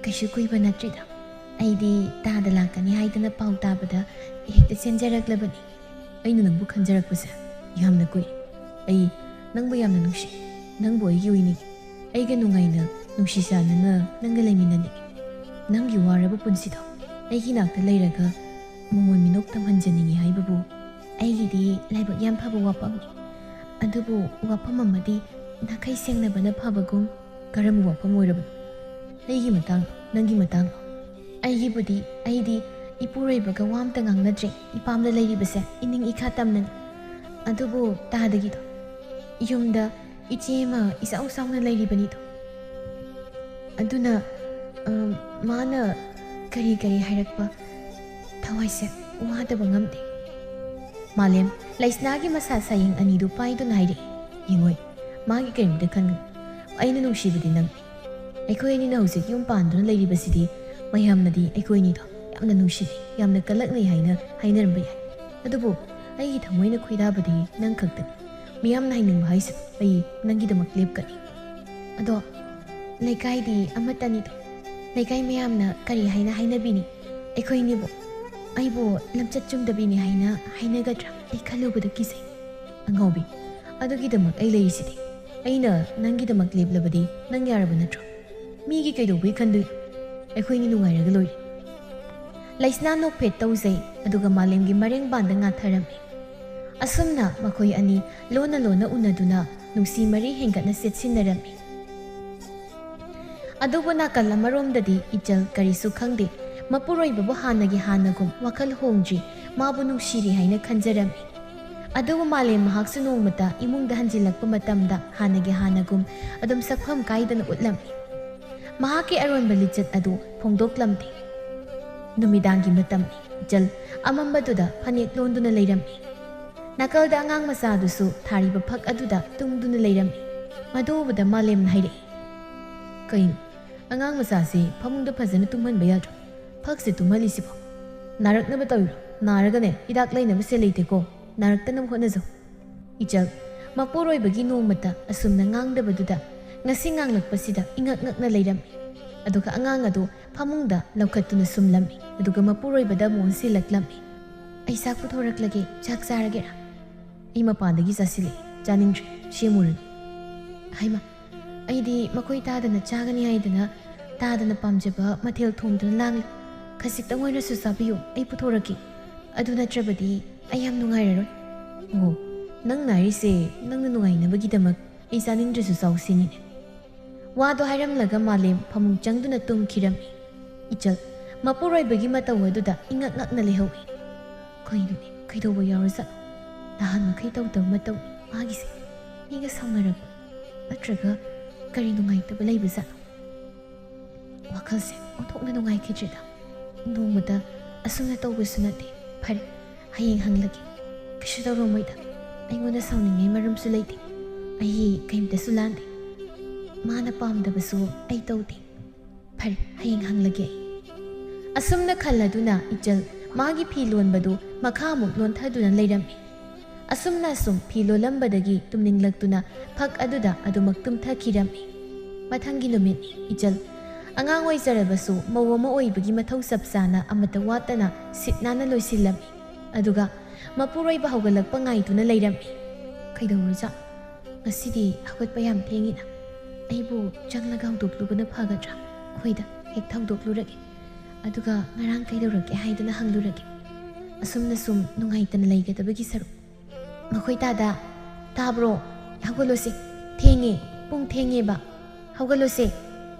ꯀꯩꯁꯨ ꯀꯨꯏꯕ ꯅꯠꯇ꯭ꯔꯤꯗ꯫ ꯑꯩꯗꯤ ꯇꯥꯗ ꯂꯥꯛꯀꯅꯤ ꯍꯥꯏꯗꯅ ꯄꯥꯎ ꯇꯥꯕꯗ ꯍꯦꯛꯇ ꯆꯦꯟꯖꯔꯛꯂꯕꯅꯤ꯫" "ꯑꯩꯅ ꯅꯪꯕꯨ ꯈꯟꯖꯔꯛꯄꯁꯦ ꯌꯥꯝꯅ ꯀꯨꯏ꯫ ꯑꯩ ꯅꯪꯕꯨ ꯌꯥꯝꯅ ꯅꯨꯡꯁꯤ꯫ ꯅꯪꯕꯨ ꯑꯩꯒꯤ ꯑꯣꯏꯅꯤꯡꯏ꯫ ꯑꯩꯒ ꯅꯨꯡꯉꯥꯏꯅ, ꯅꯨꯡꯁꯤ ꯆꯥꯟꯅꯅ ꯅꯪꯒ ꯂꯩꯃꯤꯟꯅꯅꯤꯡꯏ꯫ ꯅꯪꯒꯤ ꯋꯥꯔꯕ ꯄꯨꯟꯁꯤꯗꯣ ꯑꯩꯒꯤ ꯅꯥꯛꯇ ꯂꯩꯔꯒ ꯃꯃꯣꯟ ꯃꯤꯅꯣꯛ ꯇꯝꯍꯟꯖꯅꯤꯡꯏ ꯍꯥꯏꯕꯕꯨ ꯑꯩꯒꯤꯗꯤ ꯂꯥꯏꯕꯛ ꯌꯥꯝ ꯐꯕ ꯋꯥꯐꯝꯅꯤ꯫ ꯑꯗꯨꯕꯨ ꯋꯥꯐꯝ ꯑꯃꯗꯤ ꯅꯥꯈꯩ ꯁꯦꯡꯅꯕꯅ ꯐꯕꯒꯨꯝ꯫" "ꯀꯔꯝꯕ ꯋꯥꯐꯝ ꯑꯣꯏꯔꯕꯅꯣ? ꯑꯩꯒꯤ ꯃꯇꯥꯡ, ꯅꯪꯒꯤ ꯃꯇꯥꯡ?" "ꯑꯩꯒꯤꯕꯨꯗꯤ, ꯑꯩꯗꯤ ꯏꯄꯨꯔꯣꯏꯕꯒ ꯋꯥ ꯑꯝꯇ ꯉꯥꯡꯅꯗ꯭ꯔꯦ꯫ ꯏꯄꯥꯝꯗ ꯂꯩꯔꯤꯕꯁꯦ ꯏꯅꯤꯡ ꯏꯈꯥ ꯇꯝꯅꯅꯤ꯫ ꯑꯗꯨꯕꯨ ꯇꯥꯗꯒꯤꯗꯣ ꯌꯨꯝꯗ ꯏꯆꯦ ꯑꯃ ꯏꯆꯥꯎ ꯆꯥꯎꯅ ꯂꯩꯔꯤꯕꯅꯤꯗꯣ꯫ ꯑꯗꯨꯅ, ꯑ, ꯃꯥꯅ ꯀꯔꯤ ꯀꯔꯤ ꯍꯥꯏꯔꯛꯄ ꯊꯋꯥꯏꯁꯦ ꯋꯥꯗꯕ ꯉꯝꯗꯦ꯫ ꯃꯥꯂꯦꯝ, ꯂꯩꯁꯅꯥꯒꯤ ꯃꯁꯥ ꯁꯥꯌꯦꯡ ꯑꯅꯤꯗꯨ ꯄꯥꯏꯗꯨꯅ ꯍꯥꯏꯔꯛꯏ, "ꯌꯦꯡꯉꯣꯏ, ꯃꯥꯒꯤ ꯀꯔꯤꯝꯇ ꯈꯟꯒꯅꯨ꯫ ꯑꯩꯅ ꯅꯨꯡꯁꯤꯕꯗꯤ ꯅꯪ꯫ ꯑꯩꯈꯣꯏ ꯑꯅꯤꯅ ꯍꯧꯖꯤꯛ ꯌꯨꯝ ꯄꯥꯟꯗꯨꯅ ꯂꯩꯔꯤꯕꯁꯤꯗꯤ ꯃꯌꯥꯝꯅꯗꯤ ꯑꯩꯈꯣꯏ ꯑꯅꯤꯗꯣ ꯌꯥꯝꯅ ꯅꯨꯡꯁꯤꯅꯩ, ꯌꯥꯝꯅ ꯀꯜꯂꯛꯅꯩ ꯍꯥꯏꯅ ꯍꯥꯏꯅꯔꯝꯕ ꯌꯥꯏ꯫ ꯑꯗꯨꯕꯨ ꯑꯩꯒꯤ ꯊꯃꯣꯏꯅ ꯈꯣꯏꯗꯥꯕꯗꯤ ꯅꯪ ꯈꯛꯇꯅꯤ꯫ ꯃꯤꯌꯥꯝꯅ ꯍꯥꯏꯅꯤꯡꯕ ꯍꯥꯏꯁꯦ ꯑꯩ ꯅꯪꯒꯤꯗꯃꯛ ꯂꯦꯞꯀꯅꯤ꯫ ꯑꯗꯣ ꯂꯩꯀꯥꯏꯗꯤ ꯑꯃꯠꯇꯅꯤꯗꯣ꯫ ꯂꯩꯀꯥꯏ ꯃꯌꯥꯝꯅ ꯀꯔꯤ ꯍꯥꯏꯅ ꯍꯥꯏꯅꯕꯤꯅꯤ? ꯑꯩꯈꯣꯏꯅꯤꯕꯨ, ꯑꯩꯕꯨ ꯂꯝꯆꯠ ꯆꯨꯝꯗꯕꯤꯅꯤ ꯍꯥꯏꯅ ꯍꯥꯏꯅꯒꯗ꯭ꯔꯥ? ꯑꯩ ꯈꯜꯂꯨꯕꯗ ꯀꯤꯖꯩ꯫" "ꯑꯉꯥꯎꯕꯤ, ꯑꯗꯨꯒꯤꯗꯃꯛ ꯑꯩ ꯂꯩꯔꯤꯁꯤꯗꯤ꯫ ꯑꯩꯅ ꯅꯪꯒꯤꯗꯃꯛ ꯂꯦꯞꯂꯕꯗꯤ ꯅꯪ ꯌꯥꯔꯕ ꯅꯠꯇ꯭ꯔꯣ? ꯃꯤꯒꯤ ꯀꯩꯗꯧꯕꯩ ꯈꯟꯗꯣꯏꯅꯣ? ꯑꯩꯈꯣꯏꯅꯤ ꯅꯨꯡꯉꯥꯏꯔꯒ ꯂꯣꯏꯔꯦ꯫" ꯂꯩꯁꯅꯥ ꯅꯣꯛꯐꯦꯠ ꯇꯧꯖꯩ, ꯑꯗꯨꯒ ꯃꯥꯂꯦꯝꯒꯤ ꯃꯔꯦꯡꯕꯥꯟꯗ ꯉꯥꯊꯔꯝꯃꯤ꯫ ꯑꯁꯨꯝꯅ ꯃꯈꯣꯏ ꯑꯅꯤ ꯂꯣꯟꯅ ꯂꯣꯟꯅ ꯎꯅꯗꯨꯅ ꯅꯨꯡꯁꯤ ꯃꯔꯤ ꯍꯦꯟꯒꯠꯅ ꯆꯦꯠꯁꯤꯟꯅꯔꯝꯃꯤ꯫ ꯑꯗꯨꯕꯨ ꯅꯥꯀꯜ ꯑꯃꯔꯣꯝꯗꯗꯤ ꯏꯆꯜ ꯀꯔꯤꯁꯨ ꯈꯪꯗꯦ꯫ ꯃꯄꯨꯔꯣꯏꯕꯕꯨ ꯍꯥꯟꯅꯒꯤ ꯍꯥꯟꯅꯒꯨꯝ ꯋꯥꯈꯜ ꯍꯣꯡꯗ꯭ꯔꯤ, ꯃꯥꯕꯨ ꯅꯨꯡꯁꯤꯔꯤ ꯍꯥꯏꯅ ꯈꯟꯖꯔꯝꯃꯤ꯫ ꯑꯗꯨꯕꯨ ꯃꯥꯂꯦꯝ ꯃꯍꯥꯛꯁꯨ ꯅꯣꯡꯃꯇ ꯏꯃꯨꯡꯗ ꯍꯟꯖꯤꯜꯂꯛꯄ ꯃꯇꯝꯗ ꯍꯥꯟꯅꯒꯤ ꯍꯥꯟꯅꯒꯨꯝ ꯑꯗꯨꯝ ꯁꯛꯐꯝ ꯀꯥꯏꯗꯅ ꯎꯠꯂꯝꯃꯤ꯫ ꯃꯍꯥꯛꯀꯤ ꯑꯔꯣꯟꯕ ꯂꯤꯆꯠ ꯑꯗꯨ ꯐꯣꯡꯗꯣꯛꯂꯝꯗꯦ꯫ ꯅꯨꯃꯤꯗꯥꯡꯒꯤ ꯃꯇꯝꯅꯤ꯫ ꯏꯆꯜ ꯑꯃꯝꯕꯗꯨꯗ ꯐꯅꯦꯛ ꯂꯣꯟꯗꯨꯅ ꯂꯩꯔꯝꯃꯤ꯫ ꯅꯥꯀꯜꯗ ꯑꯉꯥꯡ ꯃꯆꯥꯗꯨꯁꯨ ꯊꯥꯔꯤꯕ ꯐꯛ ꯑꯗꯨꯗ ꯇꯨꯡꯗꯨꯅ ꯂꯩꯔꯝꯃꯤ꯫ ꯃꯗꯨ ꯎꯕꯗ ꯃꯥꯂꯦꯝꯅ ꯍꯥꯏꯔꯛꯏ, "ꯀꯩꯅꯣ, ꯑꯉꯥꯡ ꯃꯆꯥꯁꯤ ꯐꯃꯨꯡꯗ ꯐꯖꯅ ꯇꯨꯝꯍꯟꯕ ꯌꯥꯗ꯭ꯔꯣ? ꯐꯛꯁꯦ ꯇꯨꯝꯍꯜꯂꯤꯁꯤꯕꯣ? ꯅꯥꯔꯛꯅꯕ ꯇꯧꯔꯤꯔꯣ? ꯅꯥꯔꯒꯅꯦ, ꯍꯤꯗꯥꯛ ꯂꯩꯅꯕ ꯁꯦꯜ ꯂꯩꯇꯦꯀꯣ꯫ ꯅꯥꯔꯛꯇꯅꯕ ꯍꯣꯠꯅꯖꯧ꯫" ꯏꯆꯜ, ꯃꯄꯨꯔꯣꯏꯕꯒꯤ ꯅꯣꯡꯃꯇ ꯑꯁꯨꯝꯅ ꯉꯥꯡꯗꯕꯗꯨꯗ ꯉꯁꯤ ꯉꯥꯡꯂꯛꯄꯁꯤꯗ ꯏꯉꯛ ꯉꯛꯅ ꯂꯩꯔꯝꯃꯤ꯫ ꯑꯗꯨꯒ ꯑꯉꯥꯡ ꯑꯗꯨ ꯐꯃꯨꯡꯗ ꯂꯧꯈꯠꯇꯨꯅ ꯁꯨꯝꯂꯝꯃꯤ꯫ ꯑꯗꯨꯒ ꯃꯄꯨꯔꯣꯏꯕꯗ ꯑꯃꯨꯛ ꯑꯣꯟꯁꯤꯜꯂꯛꯂꯝꯃꯤ꯫ "ꯑꯩ ꯆꯥꯛ ꯄꯨꯊꯣꯔꯛꯂꯒꯦ, ꯆꯥꯛ ꯆꯥꯔꯒꯦꯔꯥ?" "ꯑꯩ ꯃꯄꯥꯟꯗꯒꯤ ꯆꯥꯁꯤꯜꯂꯛꯑꯦ, ꯆꯥꯅꯤꯡꯗ꯭ꯔꯦ, ꯁꯦꯝꯃꯨꯔꯅꯨ꯫" ꯍꯥꯏꯃ, ꯑꯩꯗꯤ ꯃꯈꯣꯏ ꯇꯥꯗꯅ ꯆꯥꯒꯅꯤ ꯍꯥꯏꯗꯅ ꯇꯥꯗꯅ ꯄꯥꯝꯖꯕ ꯃꯊꯦꯜ ꯊꯣꯡꯗꯨꯅ ꯂꯥꯡꯂꯤ꯫ "ꯈꯖꯤꯛꯇꯪ ꯑꯣꯏꯔꯁꯨ ꯆꯥꯕꯤꯌꯨ, ꯑꯩ ꯄꯨꯊꯣꯔꯛꯀꯦ꯫ ꯑꯗꯨ ꯅꯠꯇ꯭ꯔꯕꯗꯤ ꯑꯩ ꯌꯥꯝ ꯅꯨꯡꯉꯥꯏꯔꯔꯣꯏ꯫" "ꯑꯣ, ꯅꯪ ꯅꯥꯏꯔꯤꯁꯦ ꯅꯪꯅ ꯅꯨꯡꯉꯥꯏꯅꯕꯒꯤꯗꯃꯛ ꯑꯩ ꯆꯥꯅꯤꯡꯗ꯭ꯔꯁꯨ ꯆꯥꯎ ꯁꯤꯅꯤꯅꯦ꯫" ꯋꯥꯗꯣ ꯍꯥꯏꯔꯝꯂꯒ ꯃꯥꯂꯦꯝ ꯐꯃꯨꯡ ꯆꯪꯗꯨꯅ ꯇꯨꯝꯈꯤꯔꯝꯃꯤ꯫ ꯏꯆꯜ, ꯃꯄꯨꯔꯣꯏꯕꯒꯤ ꯃꯇꯧ ꯑꯗꯨꯗ ꯏꯉꯛ ꯉꯛꯅ ꯂꯩꯍꯧꯏ꯫ ꯀꯩꯅꯣꯅꯦ, ꯀꯩꯗꯧꯕ ꯌꯥꯎꯔꯖꯥꯠꯅꯣ? ꯅꯍꯥꯟ ꯃꯈꯩ ꯇꯧꯗꯕ ꯃꯇꯧꯅꯤ ꯃꯥꯒꯤꯁꯦ꯫ ꯃꯤꯒ ꯁꯥꯎꯅꯔꯛꯄ ꯅꯠꯇ꯭ꯔꯒ ꯀꯔꯤ ꯅꯨꯡꯉꯥꯏꯇꯕ ꯂꯩꯕꯖꯥꯠꯅꯣ? ꯋꯥꯈꯜꯁꯦ ꯑꯣꯟꯊꯣꯛꯅ ꯅꯨꯡꯉꯥꯏꯈꯤꯗ꯭ꯔꯦꯗ꯫ ꯅꯣꯡꯃꯇ ꯑꯁꯨꯝꯅ ꯇꯧꯕꯁꯨ ꯅꯠꯇꯦ꯫ ꯐꯔꯦ, ꯍꯌꯦꯡ ꯍꯪꯂꯒꯦ꯫ ꯀꯩꯁꯨ ꯇꯧꯔꯝꯃꯣꯏꯗ꯫ ꯑꯩꯉꯣꯟꯗ ꯁꯥꯎꯅꯤꯡꯉꯥꯏ ꯃꯔꯝꯁꯨ ꯂꯩꯇꯦ꯫ ꯑꯩ ꯀꯩꯝꯇꯁꯨ ꯂꯥꯟꯗꯦ꯫ ꯃꯥꯅ ꯄꯥꯝꯗꯕꯁꯨ ꯑꯩ ꯇꯧꯗꯦ꯫ ꯐꯔꯦ, ꯍꯌꯦꯡ ꯍꯪꯂꯒꯦ ꯑꯩ꯫ ꯑꯁꯨꯝꯅ ꯈꯜꯂꯗꯨꯅ ꯏꯆꯜ ꯃꯥꯒꯤ ꯐꯤ ꯂꯣꯟꯕꯗꯨ ꯃꯈꯥ ꯑꯃꯨꯛ ꯂꯣꯟꯊꯗꯨꯅ ꯂꯩꯔꯝꯃꯤ꯫ ꯑꯁꯨꯝꯅ ꯑꯁꯨꯝ ꯐꯤ ꯂꯣꯜꯂꯝꯕꯗꯒꯤ ꯇꯨꯝꯅꯤꯡꯂꯛꯇꯨꯅ ꯐꯛ ꯑꯗꯨꯗ ꯑꯗꯨꯃꯛ ꯇꯨꯝꯊꯈꯤꯔꯝꯃꯤ꯫ ꯃꯊꯪꯒꯤ ꯅꯨꯃꯤꯠ ꯏꯆꯜ ꯑꯉꯥꯡ ꯑꯣꯏꯖꯔꯕꯁꯨ ꯃꯧ ꯑꯃ ꯑꯣꯏꯕꯒꯤ ꯃꯊꯧ ꯆꯞ ꯆꯥꯅ ꯑꯃꯠꯇ ꯋꯥꯠꯇꯅ ꯁꯤꯠ ꯅꯥꯟꯅ ꯂꯣꯏꯁꯤꯜꯂꯝꯃꯤ꯫ ꯑꯗꯨꯒ ꯃꯄꯨꯔꯣꯏꯕ ꯍꯧꯒꯠꯂꯛꯄ ꯉꯥꯏꯗꯨꯅ ꯂꯩꯔꯝꯃꯤ꯫ ꯀꯩꯗꯧꯔꯖꯥꯠꯅꯣ? ꯉꯁꯤꯗꯤ ꯍꯧꯒꯠꯄ ꯌꯥꯝ ꯊꯦꯡꯉꯤꯅ꯫ ꯑꯩꯕꯨ ꯆꯪꯂꯒ ꯍꯧꯗꯣꯛꯂꯨꯕꯅ ꯐꯒꯗ꯭ꯔꯥ? ꯍꯣꯏꯗ, ꯍꯦꯛ ꯍꯧꯗꯣꯛꯂꯨꯔꯒꯦ꯫ ꯑꯗꯨꯒ ꯉꯔꯥꯡ ꯀꯩꯗꯧꯔꯛꯀꯦ ꯍꯥꯏꯗꯅ ꯍꯪꯂꯨꯔꯒꯦ꯫ ꯑꯁꯨꯝꯅ ꯁꯨꯝ ꯅꯨꯡꯉꯥꯏꯇꯅ ꯂꯩꯒꯗꯕꯒꯤ ꯁꯔꯨꯛ꯫ ꯃꯈꯣꯏ ꯇꯥꯗ, ꯇꯥꯕ꯭ꯔꯣ? ꯍꯧꯒꯠꯂꯣꯁꯦ꯫ ꯊꯦꯡꯉꯦ, ꯄꯨꯡ ꯊꯦꯡꯉꯦꯕ꯫ ꯍꯧꯒꯠꯂꯣꯁꯦ꯫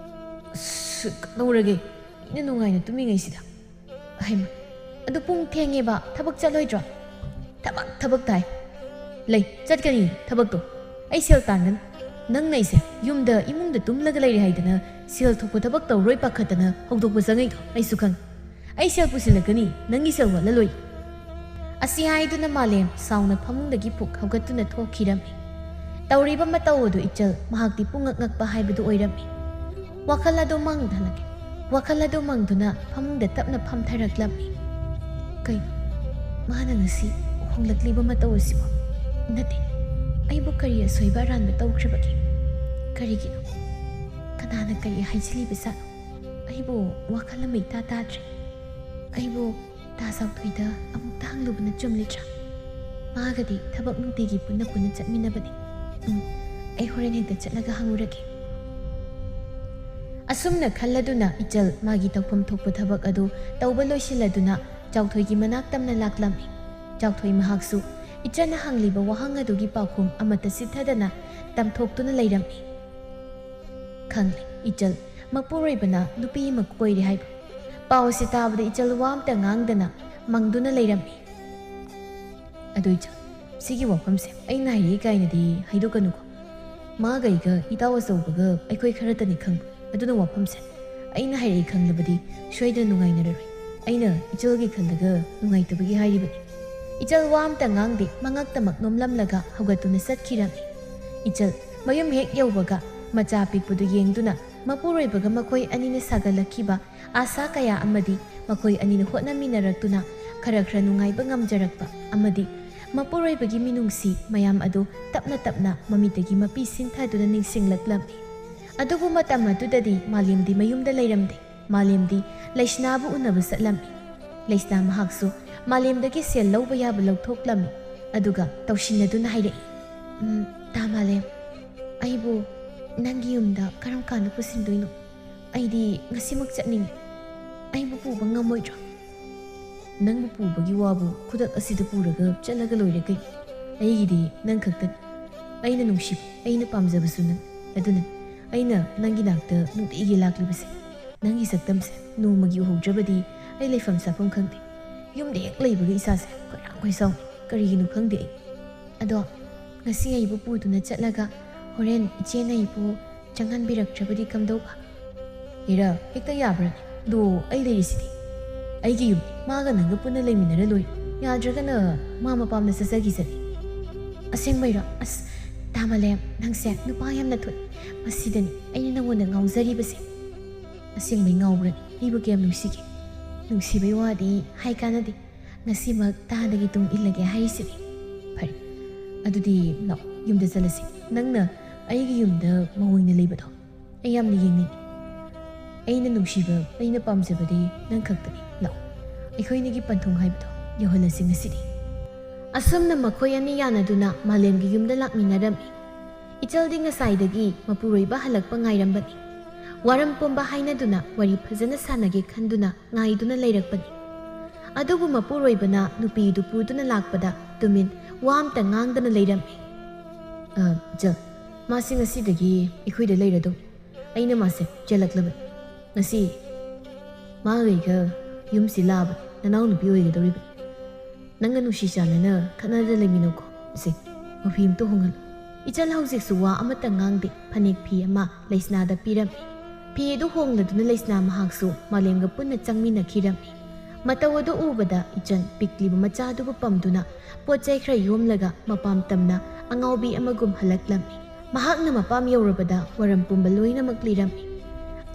ꯑꯁ, ꯀꯩꯗꯧꯔꯒꯦ? ꯑꯩꯅ ꯅꯨꯡꯉꯥꯏꯅ ꯇꯨꯝꯃꯤꯉꯩꯁꯤꯗ꯫ ꯍꯩꯃ, ꯑꯗꯨ ꯄꯨꯡ ꯊꯦꯡꯉꯦꯕ, ꯊꯕꯛ ꯆꯠꯂꯣꯏꯗ꯭ꯔꯣ? ꯊꯕꯛ, ꯊꯕꯛ ꯇꯥꯏ꯫ ꯂꯩ, ꯆꯠꯀꯅꯤ ꯊꯕꯛꯇꯣ꯫ ꯑꯩ ꯁꯦꯜ ꯇꯥꯟꯒꯅꯤ꯫ ꯅꯪꯅ ꯑꯩꯁꯦ ꯌꯨꯝꯗ ꯏꯃꯨꯡꯗ ꯇꯨꯝꯂꯒ ꯂꯩꯔꯦ ꯍꯥꯏꯗꯅ ꯁꯦꯜ ꯊꯣꯛꯄ ꯊꯕꯛ ꯇꯧꯔꯣꯏ ꯄꯥꯈꯠꯇꯅ ꯍꯧꯗꯣꯛꯄ ꯆꯪꯉꯛꯏꯗꯣ ꯑꯩꯁꯨ ꯈꯪꯉꯤ꯫ ꯑꯩ ꯁꯦꯜ ꯄꯨꯁꯤꯜꯂꯛꯀꯅꯤ, ꯅꯪꯒꯤ ꯁꯦꯜ ꯋꯥꯠꯂꯂꯣꯏ꯫ ꯑꯁꯤ ꯍꯥꯏꯗꯨꯅ ꯃꯥꯂꯦꯝ ꯁꯥꯎꯅ ꯐꯃꯨꯡꯗꯒꯤ ꯐꯨꯛ ꯍꯧꯒꯠꯇꯨꯅ ꯊꯣꯛꯈꯤꯔꯝꯃꯤ꯫ ꯇꯧꯔꯤꯕ ꯃꯇꯧ ꯑꯗꯨ ꯏꯆꯜ ꯃꯍꯥꯛꯇꯤ ꯄꯨꯡꯉꯛ ꯉꯛꯄ ꯍꯥꯏꯕꯗꯨ ꯑꯣꯏꯔꯝꯃꯤ꯫ ꯋꯥꯈꯜ ꯑꯗꯨ ꯃꯥꯡꯗꯅ, ꯋꯥꯈꯜ ꯑꯗꯨ ꯃꯥꯡꯗꯨꯅ ꯐꯃꯨꯡꯗ ꯇꯞꯅ ꯐꯝꯊꯔꯛꯂꯝꯃꯤ꯫ ꯀꯩꯅꯣ? ꯃꯥꯅ ꯉꯁꯤ ꯍꯣꯡꯂꯛꯂꯤꯕ ꯃꯇꯧ ꯑꯁꯤꯕꯨ? ꯅꯠꯇꯦ, ꯑꯩꯕꯨ ꯀꯔꯤ ꯑꯁꯣꯏꯕ ꯑꯔꯥꯟꯕ ꯇꯧꯈ꯭ꯔꯕꯒꯦ? ꯀꯔꯤꯒꯤꯅꯣ? ꯀꯅꯥꯅ ꯀꯔꯤ ꯍꯥꯏꯖꯤꯜꯂꯤꯕꯖꯥꯠꯅꯣ? ꯑꯩꯕꯨ ꯋꯥꯈꯜ ꯑꯃ ꯏꯇꯥ ꯇꯥꯗ꯭ꯔꯦ꯫ ꯑꯩꯕꯨ ꯇꯥ ꯆꯥꯎꯊꯣꯏꯗ ꯑꯃꯨꯛꯇ ꯍꯪꯂꯨꯕꯅ ꯆꯨꯝꯂꯤꯗ꯭ꯔꯥ? ꯃꯥꯒꯗꯤ ꯊꯕꯛ ꯅꯨꯡꯇꯤꯒꯤ ꯄꯨꯟꯅ ꯄꯨꯟꯅ ꯆꯠꯃꯤꯟꯅꯕꯅꯤ꯫ ꯎꯝ, ꯑꯩ ꯍꯣꯔꯦꯟ ꯍꯦꯛꯇ ꯆꯠꯂꯒ ꯍꯪꯉꯨꯔꯒꯦ꯫ ꯑꯁꯨꯝꯅ ꯈꯜꯂꯗꯨꯅ ꯏꯆꯜ ꯃꯥꯒꯤ ꯇꯧꯐꯝ ꯊꯣꯛꯄ ꯊꯕꯛ ꯑꯗꯨ ꯇꯧꯕ ꯂꯣꯏꯁꯤꯜꯂꯗꯨꯅ ꯆꯥꯎꯊꯣꯏꯒꯤ ꯃꯅꯥꯛ ꯇꯝꯅ ꯂꯥꯛꯂꯝꯃꯤ꯫ ꯆꯥꯎꯊꯣꯏ ꯃꯍꯥꯛꯁꯨ ꯏꯆꯜꯅ ꯍꯪꯂꯤꯕ ꯋꯥꯍꯪ ꯑꯗꯨꯒꯤ ꯄꯥꯎꯈꯨꯝ ꯑꯃꯠꯇ ꯆꯤꯠꯊꯗꯅ ꯇꯝꯊꯣꯛꯇꯨꯅ ꯂꯩꯔꯝꯃꯤ꯫ ꯈꯪꯂꯦ, ꯏꯆꯜ ꯃꯄꯨꯔꯣꯏꯕꯅ ꯅꯨꯄꯤ ꯑꯃ ꯀꯣꯏꯔꯦ ꯍꯥꯏꯕ꯫ ꯄꯥꯎꯁꯤ ꯇꯥꯕꯗ ꯏꯆꯜ ꯋꯥ ꯑꯝꯇ ꯉꯥꯡꯗꯅ ꯃꯪꯗꯨꯅ ꯂꯩꯔꯝꯃꯤ꯫ ꯑꯗꯨ ꯏꯆꯜ, ꯁꯤꯒꯤ ꯋꯥꯐꯝꯁꯦ ꯑꯩꯅ ꯍꯥꯏꯔꯛꯏ ꯀꯥꯏꯅꯗꯤ ꯍꯥꯏꯗꯣꯛꯀꯅꯨꯀꯣ꯫ ꯃꯥꯒ ꯑꯩꯒ ꯏꯇꯥꯎ ꯑꯆꯧꯕꯒ ꯑꯩꯈꯣꯏ ꯈꯔꯇꯅꯤ ꯈꯪꯕ꯫ ꯑꯗꯨꯅ ꯋꯥꯐꯝꯁꯦ ꯑꯩꯅ ꯍꯥꯏꯔꯛꯏ ꯈꯪꯂꯕꯗꯤ ꯁꯣꯏꯗꯅ ꯅꯨꯡꯉꯥꯏꯅꯔꯔꯣꯏ꯫ ꯑꯩꯅ ꯏꯆꯜꯒꯤ ꯈꯜꯂꯒ ꯅꯨꯡꯉꯥꯏꯇꯕꯒꯤ ꯍꯥꯏꯔꯤꯕꯅꯤ꯫ ꯏꯆꯜ ꯋꯥ ꯑꯝꯇ ꯉꯥꯡꯗꯦ, ꯃꯉꯛꯇꯃꯛ ꯅꯣꯝꯂꯝꯂꯒ ꯍꯧꯒꯠꯇꯨꯅ ꯆꯠꯈꯤꯔꯝꯃꯤ꯫ ꯏꯆꯜ ꯃꯌꯨꯝ ꯍꯦꯛ ꯌꯧꯕꯒ ꯃꯆꯥ ꯄꯤꯛꯄꯗꯨ ꯌꯦꯡꯗꯨꯅ ꯃꯄꯨꯔꯣꯏꯕꯒ ꯃꯈꯣꯏ ꯑꯅꯤꯅ ꯁꯥꯒꯠꯂꯛꯈꯤꯕ ꯑꯥꯁꯥ ꯀꯌꯥ ꯑꯃꯗꯤ ꯃꯈꯣꯏ ꯑꯅꯤꯅ ꯍꯣꯠꯅꯃꯤꯟꯅꯔꯛꯇꯨꯅ ꯈꯔ ꯈꯔ ꯅꯨꯡꯉꯥꯏꯕ ꯉꯝꯖꯔꯛꯄ ꯑꯃꯗꯤ ꯃꯄꯨꯔꯣꯏꯕꯒꯤ ꯃꯤꯅꯨꯡꯁꯤ ꯃꯌꯥꯝ ꯑꯗꯨ ꯇꯞꯅ ꯇꯞꯅ ꯃꯃꯤꯠꯇꯒꯤ ꯃꯄꯤ ꯁꯤꯟꯊꯗꯨꯅ ꯅꯤꯡꯁꯤꯡꯂꯛꯂꯝꯃꯤ꯫ ꯑꯗꯨꯕꯨ ꯃꯇꯝ ꯑꯗꯨꯗꯗꯤ ꯃꯥꯂꯦꯝꯗꯤ ꯃꯌꯨꯝꯗ ꯂꯩꯔꯝꯗꯦ꯫ ꯃꯥꯂꯦꯝꯗꯤ ꯂꯩꯁꯅꯥꯕꯨ ꯎꯅꯕ ꯆꯠꯂꯝꯃꯤ꯫ ꯂꯩꯁꯅꯥ ꯃꯍꯥꯛꯁꯨ ꯃꯥꯂꯦꯝꯗꯒꯤ ꯁꯦꯜ ꯂꯧꯕ ꯌꯥꯕ ꯂꯧꯊꯣꯛꯂꯝꯃꯤ꯫ ꯑꯗꯨꯒ ꯇꯧꯁꯤꯟꯅꯗꯨꯅ ꯍꯥꯏꯔꯛꯏ, "ꯎꯝ, ꯇꯥ ꯃꯥꯂꯦꯝ, ꯑꯩꯕꯨ ꯅꯪꯒꯤ ꯌꯨꯝꯗ ꯀꯔꯝ ꯀꯥꯟꯗ ꯄꯨꯁꯤꯟꯗꯣꯏꯅꯣ? ꯑꯩꯗꯤ ꯉꯁꯤꯃꯛ ꯆꯠꯅꯤꯡꯉꯤ꯫ ꯑꯩꯕꯨ ꯄꯨꯕ ꯉꯝꯃꯣꯏꯗ꯭ꯔꯣ?" "ꯅꯪꯕꯨ ꯄꯨꯕꯒꯤ ꯋꯥꯕꯨ ꯈꯨꯗꯛ ꯑꯁꯤꯗ ꯄꯨꯔꯒ ꯆꯠꯂꯒ ꯂꯣꯏꯔꯦ ꯀꯩꯅꯣ? ꯑꯩꯒꯤꯗꯤ ꯅꯪ ꯈꯛꯇꯅꯤ꯫ ꯑꯩꯅ ꯅꯨꯡꯁꯤꯕ, ꯑꯩꯅ ꯄꯥꯝꯖꯕꯁꯨ ꯅꯪ꯫ ꯑꯗꯨꯅ ꯑꯩꯅ ꯅꯪꯒꯤ ꯅꯥꯛꯇ ꯅꯨꯡꯇꯤꯒꯤ ꯂꯥꯛꯂꯤꯕꯁꯦ꯫ ꯅꯪꯒꯤ ꯁꯛꯇꯝꯁꯦ ꯅꯣꯡꯃꯒꯤ ꯎꯍꯧꯗ꯭ꯔꯕꯗꯤ ꯑꯩ ꯂꯩꯐꯝ ꯆꯥꯐꯝ ꯈꯪꯗꯦ꯫ ꯌꯨꯝꯗ ꯍꯦꯛ ꯂꯩꯕꯒ ꯏꯁꯥꯁꯦ ꯈꯣꯏꯔꯥꯡ ꯈꯣꯏꯁꯥꯎꯅꯤ꯫ ꯀꯔꯤꯒꯤꯅꯣ ꯈꯪꯗꯦ ꯑꯩ꯫ ꯑꯗꯣ ꯉꯁꯤ ꯑꯩꯕꯨ ꯄꯨꯗꯨꯅ ꯆꯠꯂꯒ ꯍꯣꯔꯦꯟ ꯏꯆꯦꯅ ꯑꯩꯕꯨ ꯆꯪꯍꯟꯕꯤꯔꯛꯇ꯭ꯔꯕꯗꯤ ꯀꯝꯗꯧꯕ?" "ꯏꯔꯥ, ꯍꯦꯛꯇ ꯌꯥꯕ꯭ꯔꯅꯦ? ꯑꯗꯣ ꯑꯩ ꯂꯩꯔꯤꯁꯤꯗꯤ꯫ ꯑꯩꯒꯤ ꯌꯨꯝ, ꯃꯥꯒ ꯅꯪꯒ ꯄꯨꯟꯅ ꯂꯩꯃꯤꯟꯅꯔ ꯂꯣꯏꯔꯦ꯫ ꯌꯥꯗ꯭ꯔꯒꯅ ꯃꯥ ꯃꯄꯥꯝꯗ ꯆꯠꯆꯈꯤꯁꯅꯤ꯫" "ꯑꯁꯦꯡꯕꯩꯔꯣ? ꯑꯁ, ꯇꯥ ꯃꯥꯂꯦꯝ, ꯅꯪꯁꯦ ꯅꯨꯄꯥ ꯌꯥꯝꯅ ꯊꯣꯛꯑꯦ꯫ ꯃꯁꯤꯗꯅꯤ ꯑꯩꯅ ꯅꯪꯉꯣꯟꯗ ꯉꯥꯎꯖꯔꯤꯕꯁꯦ꯫" "ꯑꯁꯦꯡꯕꯩ ꯉꯥꯎꯕ꯭ꯔꯅꯦ? ꯑꯩꯕꯨ ꯀꯌꯥꯝ ꯅꯨꯡꯁꯤꯒꯦ?" "ꯅꯨꯡꯁꯤꯕꯩ ꯋꯥꯗꯤ ꯍꯥꯏ ꯀꯥꯟꯅꯗꯦ꯫ ꯉꯁꯤꯃꯛ ꯇꯥꯗꯒꯤ ꯇꯨꯡ ꯏꯜꯂꯒꯦ ꯍꯥꯏꯔꯤꯁꯤꯅꯤ꯫" "ꯐꯔꯦ, ꯑꯗꯨꯗꯤ ꯂꯥꯛꯑꯣ, ꯌꯨꯝꯗ ꯆꯠꯂꯁꯤ꯫ ꯅꯪꯅ ꯑꯩꯒꯤ ꯌꯨꯝꯗ ꯃꯧ ꯑꯣꯏꯅ ꯂꯩꯕꯗꯣ ꯑꯩ ꯌꯥꯝꯅ ꯌꯦꯡꯅꯤꯡꯉꯤ꯫ ꯑꯩꯅ ꯅꯨꯡꯁꯤꯕ, ꯑꯩꯅ ꯄꯥꯝꯖꯕꯗꯤ ꯅꯪ ꯈꯛꯇꯅꯤ꯫ ꯂꯥꯛꯑꯣ, ꯑꯩꯈꯣꯏꯅꯤꯒꯤ ꯄꯟꯊꯨꯡ ꯍꯥꯏꯕꯗꯣ ꯌꯧꯍꯜꯂꯁꯤ ꯉꯁꯤꯗꯤ꯫" ꯑꯁꯨꯝꯅ ꯃꯈꯣꯏ ꯑꯅꯤ ꯌꯥꯅꯗꯨꯅ ꯃꯥꯂꯦꯝꯒꯤ ꯌꯨꯝꯗ ꯂꯥꯛꯃꯤꯟꯅꯔꯝꯃꯤ꯫ ꯏꯆꯜꯗꯤ ꯉꯁꯥꯏꯗꯒꯤ ꯃꯄꯨꯔꯣꯏꯕ ꯍꯜꯂꯛꯄ ꯉꯥꯏꯔꯝꯕꯅꯤ꯫ ꯋꯥꯔꯝ ꯄꯨꯝꯕ ꯍꯥꯏꯅꯗꯨꯅ ꯋꯥꯔꯤ ꯐꯖꯅ ꯁꯥꯟꯅꯒꯦ ꯈꯟꯗꯨꯅ ꯉꯥꯏꯗꯨꯅ ꯂꯩꯔꯛꯄꯅꯤ꯫ ꯑꯗꯨꯕꯨ ꯃꯄꯨꯔꯣꯏꯕꯅ ꯅꯨꯄꯤꯗꯨ ꯄꯨꯗꯨꯅ ꯂꯥꯛꯄꯗ ꯇꯨꯃꯤꯟ ꯋꯥ ꯑꯝꯇ ꯉꯥꯡꯗꯅ ꯂꯩꯔꯝꯃꯤ꯫ "ꯑ, ꯏꯆꯜ, ꯃꯥꯁꯤ ꯉꯁꯤꯗꯒꯤ ꯑꯩꯈꯣꯏꯗ ꯂꯩꯔꯗꯧꯅꯤ꯫ ꯑꯩꯅ ꯃꯥꯁꯦ ꯆꯦꯜꯂꯛꯂꯕꯅꯤ꯫ ꯉꯁꯤ ꯃꯥꯒꯩꯒ ꯌꯨꯝꯁꯤ ꯂꯥꯕꯅꯤ, ꯅꯅꯥꯎꯅꯨꯄꯤ ꯑꯣꯏꯒꯗꯧꯔꯤꯕꯅꯤ꯫ ꯅꯪꯒ ꯅꯨꯡꯁꯤ ꯆꯥꯟꯅꯅ ꯈꯠꯅꯗ ꯂꯩꯃꯤꯟꯅꯧꯀꯣ꯫ ꯁꯦ, ꯃꯐꯤ ꯑꯝꯇ ꯍꯣꯡꯍꯜꯂꯨ꯫ ꯏꯆꯟ ꯍꯧꯖꯤꯛꯁꯨ ꯋꯥ ꯑꯃꯠꯇ ꯉꯥꯡꯗꯦ꯫ ꯐꯅꯦꯛ ꯐꯤ ꯑꯃ ꯂꯩꯁꯅꯥꯗ ꯄꯤꯔꯝꯃꯤ꯫ ꯐꯤ ꯑꯗꯨ ꯍꯣꯡꯂꯗꯨꯅ ꯂꯩꯁꯅꯥ ꯃꯍꯥꯛꯁꯨ ꯃꯥꯂꯦꯝꯒ ꯄꯨꯟꯅ ꯆꯪꯃꯤꯟꯅꯈꯤꯔꯝꯃꯤ꯫ ꯃꯇꯧ ꯑꯗꯨ ꯎꯕꯗ ꯏꯆꯟ ꯄꯤꯛꯂꯤꯕ ꯃꯆꯥꯗꯨꯕꯨ ꯄꯝꯗꯨꯅ ꯄꯣꯠ ꯆꯩ ꯈꯔ ꯌꯣꯝꯂꯒ ꯃꯄꯥꯝ ꯇꯝꯅ ꯑꯉꯥꯎꯕꯤ ꯑꯃꯒꯨꯝ ꯍꯜꯂꯛꯂꯝꯃꯤ꯫ ꯃꯍꯥꯛꯅ ꯃꯄꯥꯝ ꯌꯧꯔꯕꯗ ꯋꯥꯔꯝ ꯄꯨꯝꯕ ꯂꯣꯏꯅꯃꯛ ꯂꯤꯔꯝꯃꯤ꯫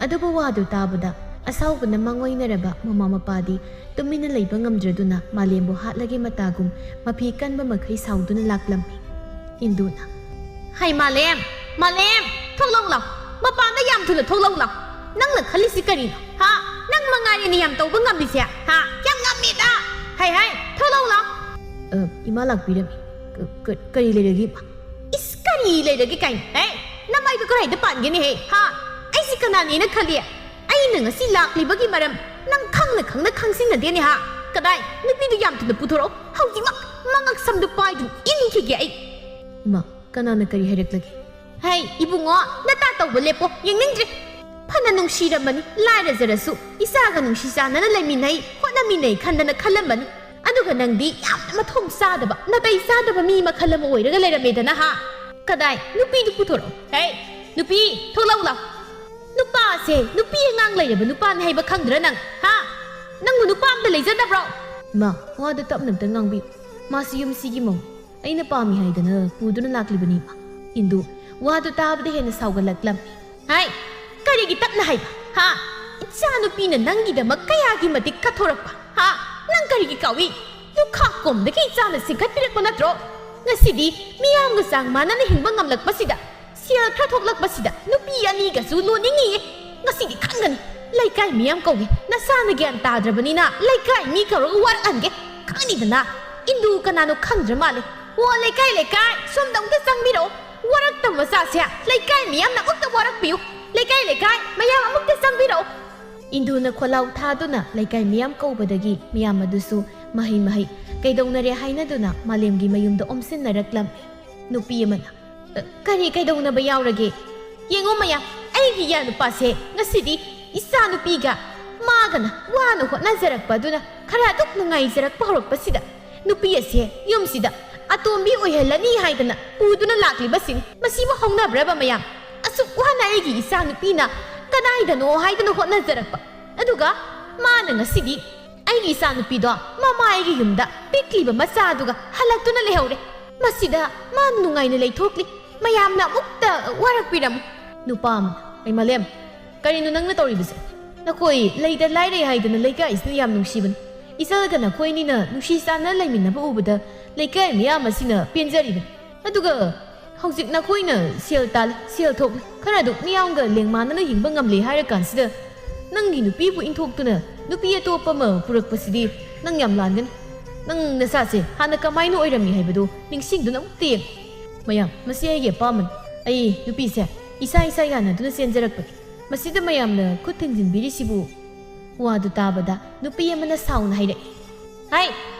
ꯑꯗꯨꯕꯨ ꯋꯥꯗꯨ ꯇꯥꯕꯗ ꯑꯁꯥꯎꯕꯅ ꯃꯥꯡꯑꯣꯏꯅꯔꯕ ꯃꯃꯥ ꯃꯄꯥꯗꯤ ꯇꯨꯃꯤꯟꯅ ꯂꯩꯕ ꯉꯝꯗ꯭ꯔꯗꯨꯅ ꯃꯥꯂꯦꯝꯕꯨ ꯍꯥꯠꯂꯒꯦ ꯃꯇꯥꯒꯨꯝ ꯃꯐꯤ ꯀꯟꯕ ꯃꯈꯩ ꯁꯥꯎꯗꯨꯅ ꯂꯥꯛꯂꯝꯃꯤ꯫ ꯏꯟꯗꯨꯅ, "ꯍꯩ ꯃꯥꯂꯦꯝ, ꯃꯥꯂꯦꯝ, ꯊꯣꯛꯂꯛꯎ ꯂꯥꯎ꯫ ꯃꯄꯥꯟꯗ ꯌꯥꯝ ꯊꯨꯅ ꯊꯣꯛꯂꯛꯎ ꯂꯥꯎ꯫ ꯅꯪꯅ ꯈꯜꯂꯤꯁꯤ ꯀꯔꯤꯅꯣ? ꯍꯥ? ꯅꯪ ꯃꯉꯥꯏꯔꯦꯅꯦ ꯌꯥꯝ ꯇꯧꯕ ꯉꯝꯂꯤꯁꯦ? ꯍꯥ? ꯌꯥꯝ ꯉꯝꯃꯦꯗ! ꯍꯩ, ꯍꯩ, ꯊꯣꯛꯂꯛꯎ ꯂꯥꯎ!" "ꯑ, ꯏꯃꯥ ꯂꯥꯛꯄꯤꯔꯝꯃꯤ꯫ ꯀ-, ꯀ-, ꯀꯔꯤ ꯂꯩꯔꯒꯦ, ꯏꯃꯥ?" "ꯏꯁ, ꯀꯔꯤ ꯂꯩꯔꯒꯦ ꯀꯥꯏꯅ? ꯍꯦ? ꯅꯃꯥꯏꯗꯨ ꯀꯗꯥꯏꯗ ꯄꯥꯟꯒꯦꯅꯦꯍꯦ? ꯍꯥ? ꯑꯩꯁꯤ ꯀꯅꯥꯅꯦꯅ ꯈꯜꯂꯤ? ꯑꯩꯅ ꯉꯁꯤ ꯂꯥꯛꯂꯤꯕꯒꯤ ꯃꯔꯝ ꯅꯪ ꯈꯪꯅ ꯈꯪꯅ ꯈꯪꯖꯤꯟꯅꯗꯦꯅꯦ, ꯍꯥ? ꯀꯗꯥꯏ? ꯅꯨꯄꯤꯗꯨ ꯌꯥꯝ ꯊꯨꯅ ꯄꯨꯊꯣꯔꯛꯑꯣ꯫ ꯍꯧꯖꯤꯛꯃꯛ ꯃꯉꯛ ꯁꯝꯗꯨ ꯄꯥꯏꯗꯨꯅ ꯏꯟꯈꯤꯒꯦ ꯑꯩ!" "ꯏꯃꯥ, ꯀꯅꯥꯅ ꯀꯔꯤ ꯍꯥꯏꯔꯛꯂꯒꯦ?" "ꯍꯩ, ꯏꯕꯨꯡꯉꯣ, ꯅꯇꯥ ꯇꯧꯕ ꯂꯦꯞꯄꯣ, ꯌꯦꯡꯅꯤꯡꯗ꯭ꯔꯦ꯫ ꯐꯅ ꯅꯨꯡꯁꯤꯔꯝꯕꯅꯤ, ꯂꯥꯏꯔꯖꯔꯁꯨ ꯏꯆꯥꯒ ꯅꯨꯡꯁꯤ ꯆꯥꯟꯅꯅ ꯂꯩꯃꯤꯟꯅꯩ, ꯍꯣꯠꯅꯃꯤꯟꯅꯩ ꯈꯟꯗꯅ ꯈꯜꯂꯝꯕꯅꯤ꯫ ꯑꯗꯨꯒ ꯅꯪꯗꯤ ꯌꯥꯝꯅ ꯃꯊꯣꯡ ꯆꯥꯗꯕ, ꯅꯥꯇꯩ ꯆꯥꯗꯕ ꯃꯤ ꯃꯈꯜ ꯑꯃ ꯑꯣꯏꯔꯒ ꯂꯩꯔꯝꯃꯦꯗꯅ, ꯍꯥ? ꯀꯗꯥꯏ? ꯅꯨꯄꯤꯗꯨ ꯄꯨꯊꯣꯔꯛꯑꯣ꯫ ꯍꯦ, ꯅꯨꯄꯤ, ꯊꯣꯛꯂꯛꯎ ꯂꯥꯎ꯫ ꯅꯨꯄꯥꯁꯦ, ꯅꯨꯄꯤ ꯑꯉꯥꯡ ꯂꯩꯔꯕ ꯅꯨꯄꯥꯅꯤ ꯍꯥꯏꯕ ꯈꯪꯗ꯭ꯔꯥ ꯅꯪ, ꯍꯥ? ꯅꯪꯕꯨ ꯅꯨꯄꯥ ꯑꯝꯇ ꯂꯩꯖꯗꯕ꯭ꯔꯣ?" "ꯏꯃꯥ, ꯋꯥꯗꯨ ꯇꯞꯅ ꯑꯝꯇ ꯉꯥꯡꯕꯤꯌꯨ꯫ ꯃꯥꯁꯤ ꯌꯨꯝꯁꯤꯒꯤ ꯃꯧꯅꯤ꯫ ꯑꯩꯅ ꯄꯥꯝꯃꯤ ꯍꯥꯏꯗꯅ ꯄꯨꯗꯨꯅ ꯂꯥꯛꯂꯤꯕꯅꯤ, ꯏꯃꯥ꯫" ꯏꯟꯗꯨ ꯋꯥꯗꯨ ꯇꯥꯕꯗ ꯍꯦꯟꯅ ꯁꯥꯎꯒꯠꯂꯛꯂꯝꯃꯤ꯫ "ꯍꯥꯏ, ꯀꯔꯤꯒꯤ ꯇꯞꯅ ꯍꯥꯏꯕ? ꯍꯥ? ꯏꯆꯥꯅꯨꯄꯤꯅ ꯅꯪꯒꯤꯗꯃꯛ ꯀꯌꯥꯒꯤ ꯃꯇꯤꯛ ꯀꯠꯊꯣꯔꯛꯄ? ꯍꯥ? ꯅꯪ ꯀꯔꯤꯒꯤ ꯀꯥꯎꯏ? ꯂꯨꯈꯥꯛ ꯀꯣꯝꯗꯒꯤ ꯏꯆꯥꯅ ꯆꯤꯡꯈꯠꯄꯤꯔꯛꯄ ꯅꯠꯇ꯭ꯔꯣ? ꯉꯁꯤꯗꯤ ꯃꯤꯌꯥꯝꯒ ꯆꯥꯡ ꯃꯥꯟꯅꯅ ꯍꯤꯡꯕ ꯉꯝꯂꯛꯄꯁꯤꯗ, ꯁꯦꯜ ꯈꯔ ꯊꯣꯛꯂꯛꯄꯁꯤꯗ ꯅꯨꯄꯤ ꯑꯅꯤꯒꯁꯨ ꯂꯣꯟꯅꯤꯡꯉꯤꯌꯦ꯫ ꯉꯁꯤꯗꯤ ꯈꯪꯒꯅꯤ꯫ ꯂꯩꯀꯥꯏ ꯃꯤꯌꯥꯝ ꯀꯧꯏ꯫ ꯅꯁꯥꯅ ꯒ꯭ꯌꯥꯟ ꯇꯥꯗ꯭ꯔꯕꯅꯤꯅ ꯂꯩꯀꯥꯏ ꯃꯤ ꯀꯧꯔꯒ ꯋꯥꯔꯛꯍꯟꯒꯦ꯫ ꯈꯪꯅꯤꯗꯅ, ꯏꯟꯗꯨ ꯀꯅꯥꯅꯣ ꯈꯪꯗ꯭ꯔ ꯃꯥꯜꯂꯦ꯫ ꯑꯣ, ꯂꯩꯀꯥꯏ, ꯂꯩꯀꯥꯏ, ꯁꯣꯝꯗ ꯑꯃꯨꯛꯇ ꯆꯪꯕꯤꯔꯛꯑꯣ꯫ ꯋꯥꯔꯛꯇꯕ ꯃꯆꯥꯁꯦ ꯂꯩꯀꯥꯏ ꯃꯤꯌꯥꯝꯅ ꯑꯃꯨꯛꯇ ꯋꯥꯔꯛꯄꯤꯌꯨ꯫ ꯂꯩꯀꯥꯏ, ꯂꯩꯀꯥꯏ, ꯃꯌꯥꯝ ꯑꯃꯨꯛꯇ ꯆꯪꯕꯤꯔꯛꯑꯣ꯫" ꯏꯟꯗꯨꯅ ꯈꯣꯜꯂꯥꯎ ꯊꯥꯗꯨꯅ ꯂꯩꯀꯥꯏ ꯃꯤꯌꯥꯝ ꯀꯧꯕꯗꯒꯤ ꯃꯤꯌꯥꯝ ꯑꯗꯨꯁꯨ ꯃꯍꯩ ꯃꯍꯩ ꯀꯩꯗꯧꯅꯔꯦ ꯍꯥꯏꯅꯗꯨꯅ ꯃꯥꯂꯦꯝꯒꯤ ꯃꯌꯨꯝꯗ ꯑꯣꯝꯁꯤꯟꯅꯔꯛꯂꯝꯃꯤ꯫ ꯅꯨꯄꯤ ꯑꯃꯅ, "ꯑ, ꯀꯔꯤ ꯀꯩꯗꯧꯅꯕ ꯌꯥꯎꯔꯒꯦ? ꯌꯦꯡꯉꯨ ꯃꯌꯥꯝ, ꯑꯩꯒꯤ ꯏꯌꯥ ꯅꯨꯄꯥꯁꯦ ꯉꯁꯤꯗꯤ ꯏꯆꯥ ꯅꯨꯄꯤꯒ ꯃꯥꯒꯅ ꯋꯥꯅ ꯍꯣꯠꯅꯖꯔꯛꯄ ꯑꯗꯨꯅ ꯈꯔ ꯑꯗꯨꯛ ꯅꯨꯡꯉꯥꯏꯖꯔꯛꯄ ꯍꯧꯔꯛꯄꯁꯤꯗ, ꯅꯨꯄꯤ ꯑꯁꯦ ꯌꯨꯝꯁꯤꯗ ꯑꯇꯣꯝꯕꯤ ꯑꯣꯏꯍꯜꯂꯅꯤ ꯍꯥꯏꯗꯅ ꯄꯨꯗꯨꯅ ꯂꯥꯛꯂꯤꯕꯁꯤꯡ, ꯃꯁꯤꯕꯨ ꯍꯧꯅꯕ꯭ꯔꯕ ꯃꯌꯥꯝ? ꯑꯁꯨꯛ ꯋꯥꯅ ꯑꯩꯒꯤ ꯏꯆꯥ ꯅꯨꯄꯤꯅ ꯀꯗꯥꯏꯗꯅꯣ ꯍꯥꯏꯗꯅ ꯍꯣꯠꯅꯖꯔꯛꯄ, ꯑꯗꯨꯒ ꯃꯥꯅ ꯉꯁꯤꯗꯤ ꯑꯩꯒꯤ ꯏꯆꯥ ꯅꯨꯄꯤꯗꯣ ꯃꯃꯥ ꯑꯩꯒꯤ ꯌꯨꯝꯗ ꯄꯤꯛꯂꯤꯕ ꯃꯆꯥꯗꯨꯒ ꯍꯜꯂꯛꯇꯨꯅ ꯂꯩꯍꯧꯔꯦ꯫ ꯃꯁꯤꯗ ꯃꯥ ꯅꯨꯡꯉꯥꯏꯅ ꯂꯩꯊꯣꯛꯂꯤ꯫ ꯃꯌꯥꯝꯅ ꯑꯃꯨꯛꯇ ꯋꯥꯔꯛꯄꯤꯔꯝꯃꯨ꯫ ꯅꯨꯄꯥ ꯑꯃ, ꯑꯩ ꯃꯥꯂꯦꯝ, ꯀꯔꯤꯅꯣ ꯅꯪꯅ ꯇꯧꯔꯤꯕꯁꯦ? ꯅꯈꯣꯏ ꯂꯩꯇ ꯂꯥꯏꯔꯩ ꯍꯥꯏꯗꯅ ꯂꯩꯀꯥꯏꯁꯤꯅ ꯌꯥꯝ ꯅꯨꯡꯁꯤꯕꯅꯤ꯫ ꯏꯆꯜꯒ ꯅꯈꯣꯏꯅꯤꯅ ꯅꯨꯡꯁꯤ ꯆꯥꯟꯅ ꯂꯩꯃꯤꯟꯅꯕ ꯎꯕꯗ ꯂꯩꯀꯥꯏ ꯃꯤꯌꯥꯝ ꯑꯁꯤꯅ ꯄꯦꯟꯖꯔꯤꯕꯅꯤ꯫ ꯑꯗꯨꯒ ꯍꯧꯖꯤꯛ ꯅꯈꯣꯏꯅ ꯁꯦꯜ ꯇꯥꯜꯂꯤ, ꯁꯦꯜ ꯊꯣꯛꯂꯤ, ꯈꯔ ꯑꯗꯨꯝ ꯃꯤꯌꯥꯝꯒ ꯂꯦꯡꯃꯥꯟꯅꯅ ꯍꯤꯡꯕ ꯉꯝꯂꯦ ꯍꯥꯏꯔꯀꯥꯟꯁꯤꯗ ꯅꯪꯒꯤ ꯅꯨꯄꯤꯕꯨ ꯏꯟꯊꯣꯛꯇꯨꯅ ꯅꯨꯄꯤ ꯑꯇꯣꯞꯄ ꯑꯃ ꯄꯨꯔꯛꯄꯁꯤꯗꯤ ꯅꯪ ꯌꯥꯝ ꯂꯥꯟꯒꯅꯤ꯫ ꯅꯪ ꯅꯁꯥꯁꯦ ꯍꯥꯟꯅ ꯀꯃꯥꯏꯅ ꯑꯣꯏꯔꯝꯃꯤ ꯍꯥꯏꯕꯗꯨ ꯅꯤꯡꯁꯤꯡꯗꯨꯅ ꯑꯃꯨꯛꯇ ꯌꯦꯡꯉꯨ꯫ ꯃꯌꯥꯝ, ꯃꯁꯤ ꯑꯩꯒꯤ ꯑꯄꯥꯝꯕꯅꯤ꯫ ꯑꯩ ꯅꯨꯄꯤꯁꯦ ꯏꯁꯥ ꯏꯁꯥ ꯌꯥꯅꯗꯨꯅ ꯆꯦꯟꯖꯔꯛꯄꯅꯤ꯫ ꯃꯁꯤꯗ ꯃꯌꯥꯝꯅ ꯈꯨꯠ ꯊꯤꯡꯖꯤꯟꯕꯤꯔꯤꯁꯤꯕꯨ ꯋꯥꯗꯨ ꯇꯥꯕꯗ ꯅꯨꯄꯤ ꯑꯃꯅ ꯁꯥꯎꯅ ꯍꯥꯏꯔꯛꯏ, "ꯍꯥꯏ,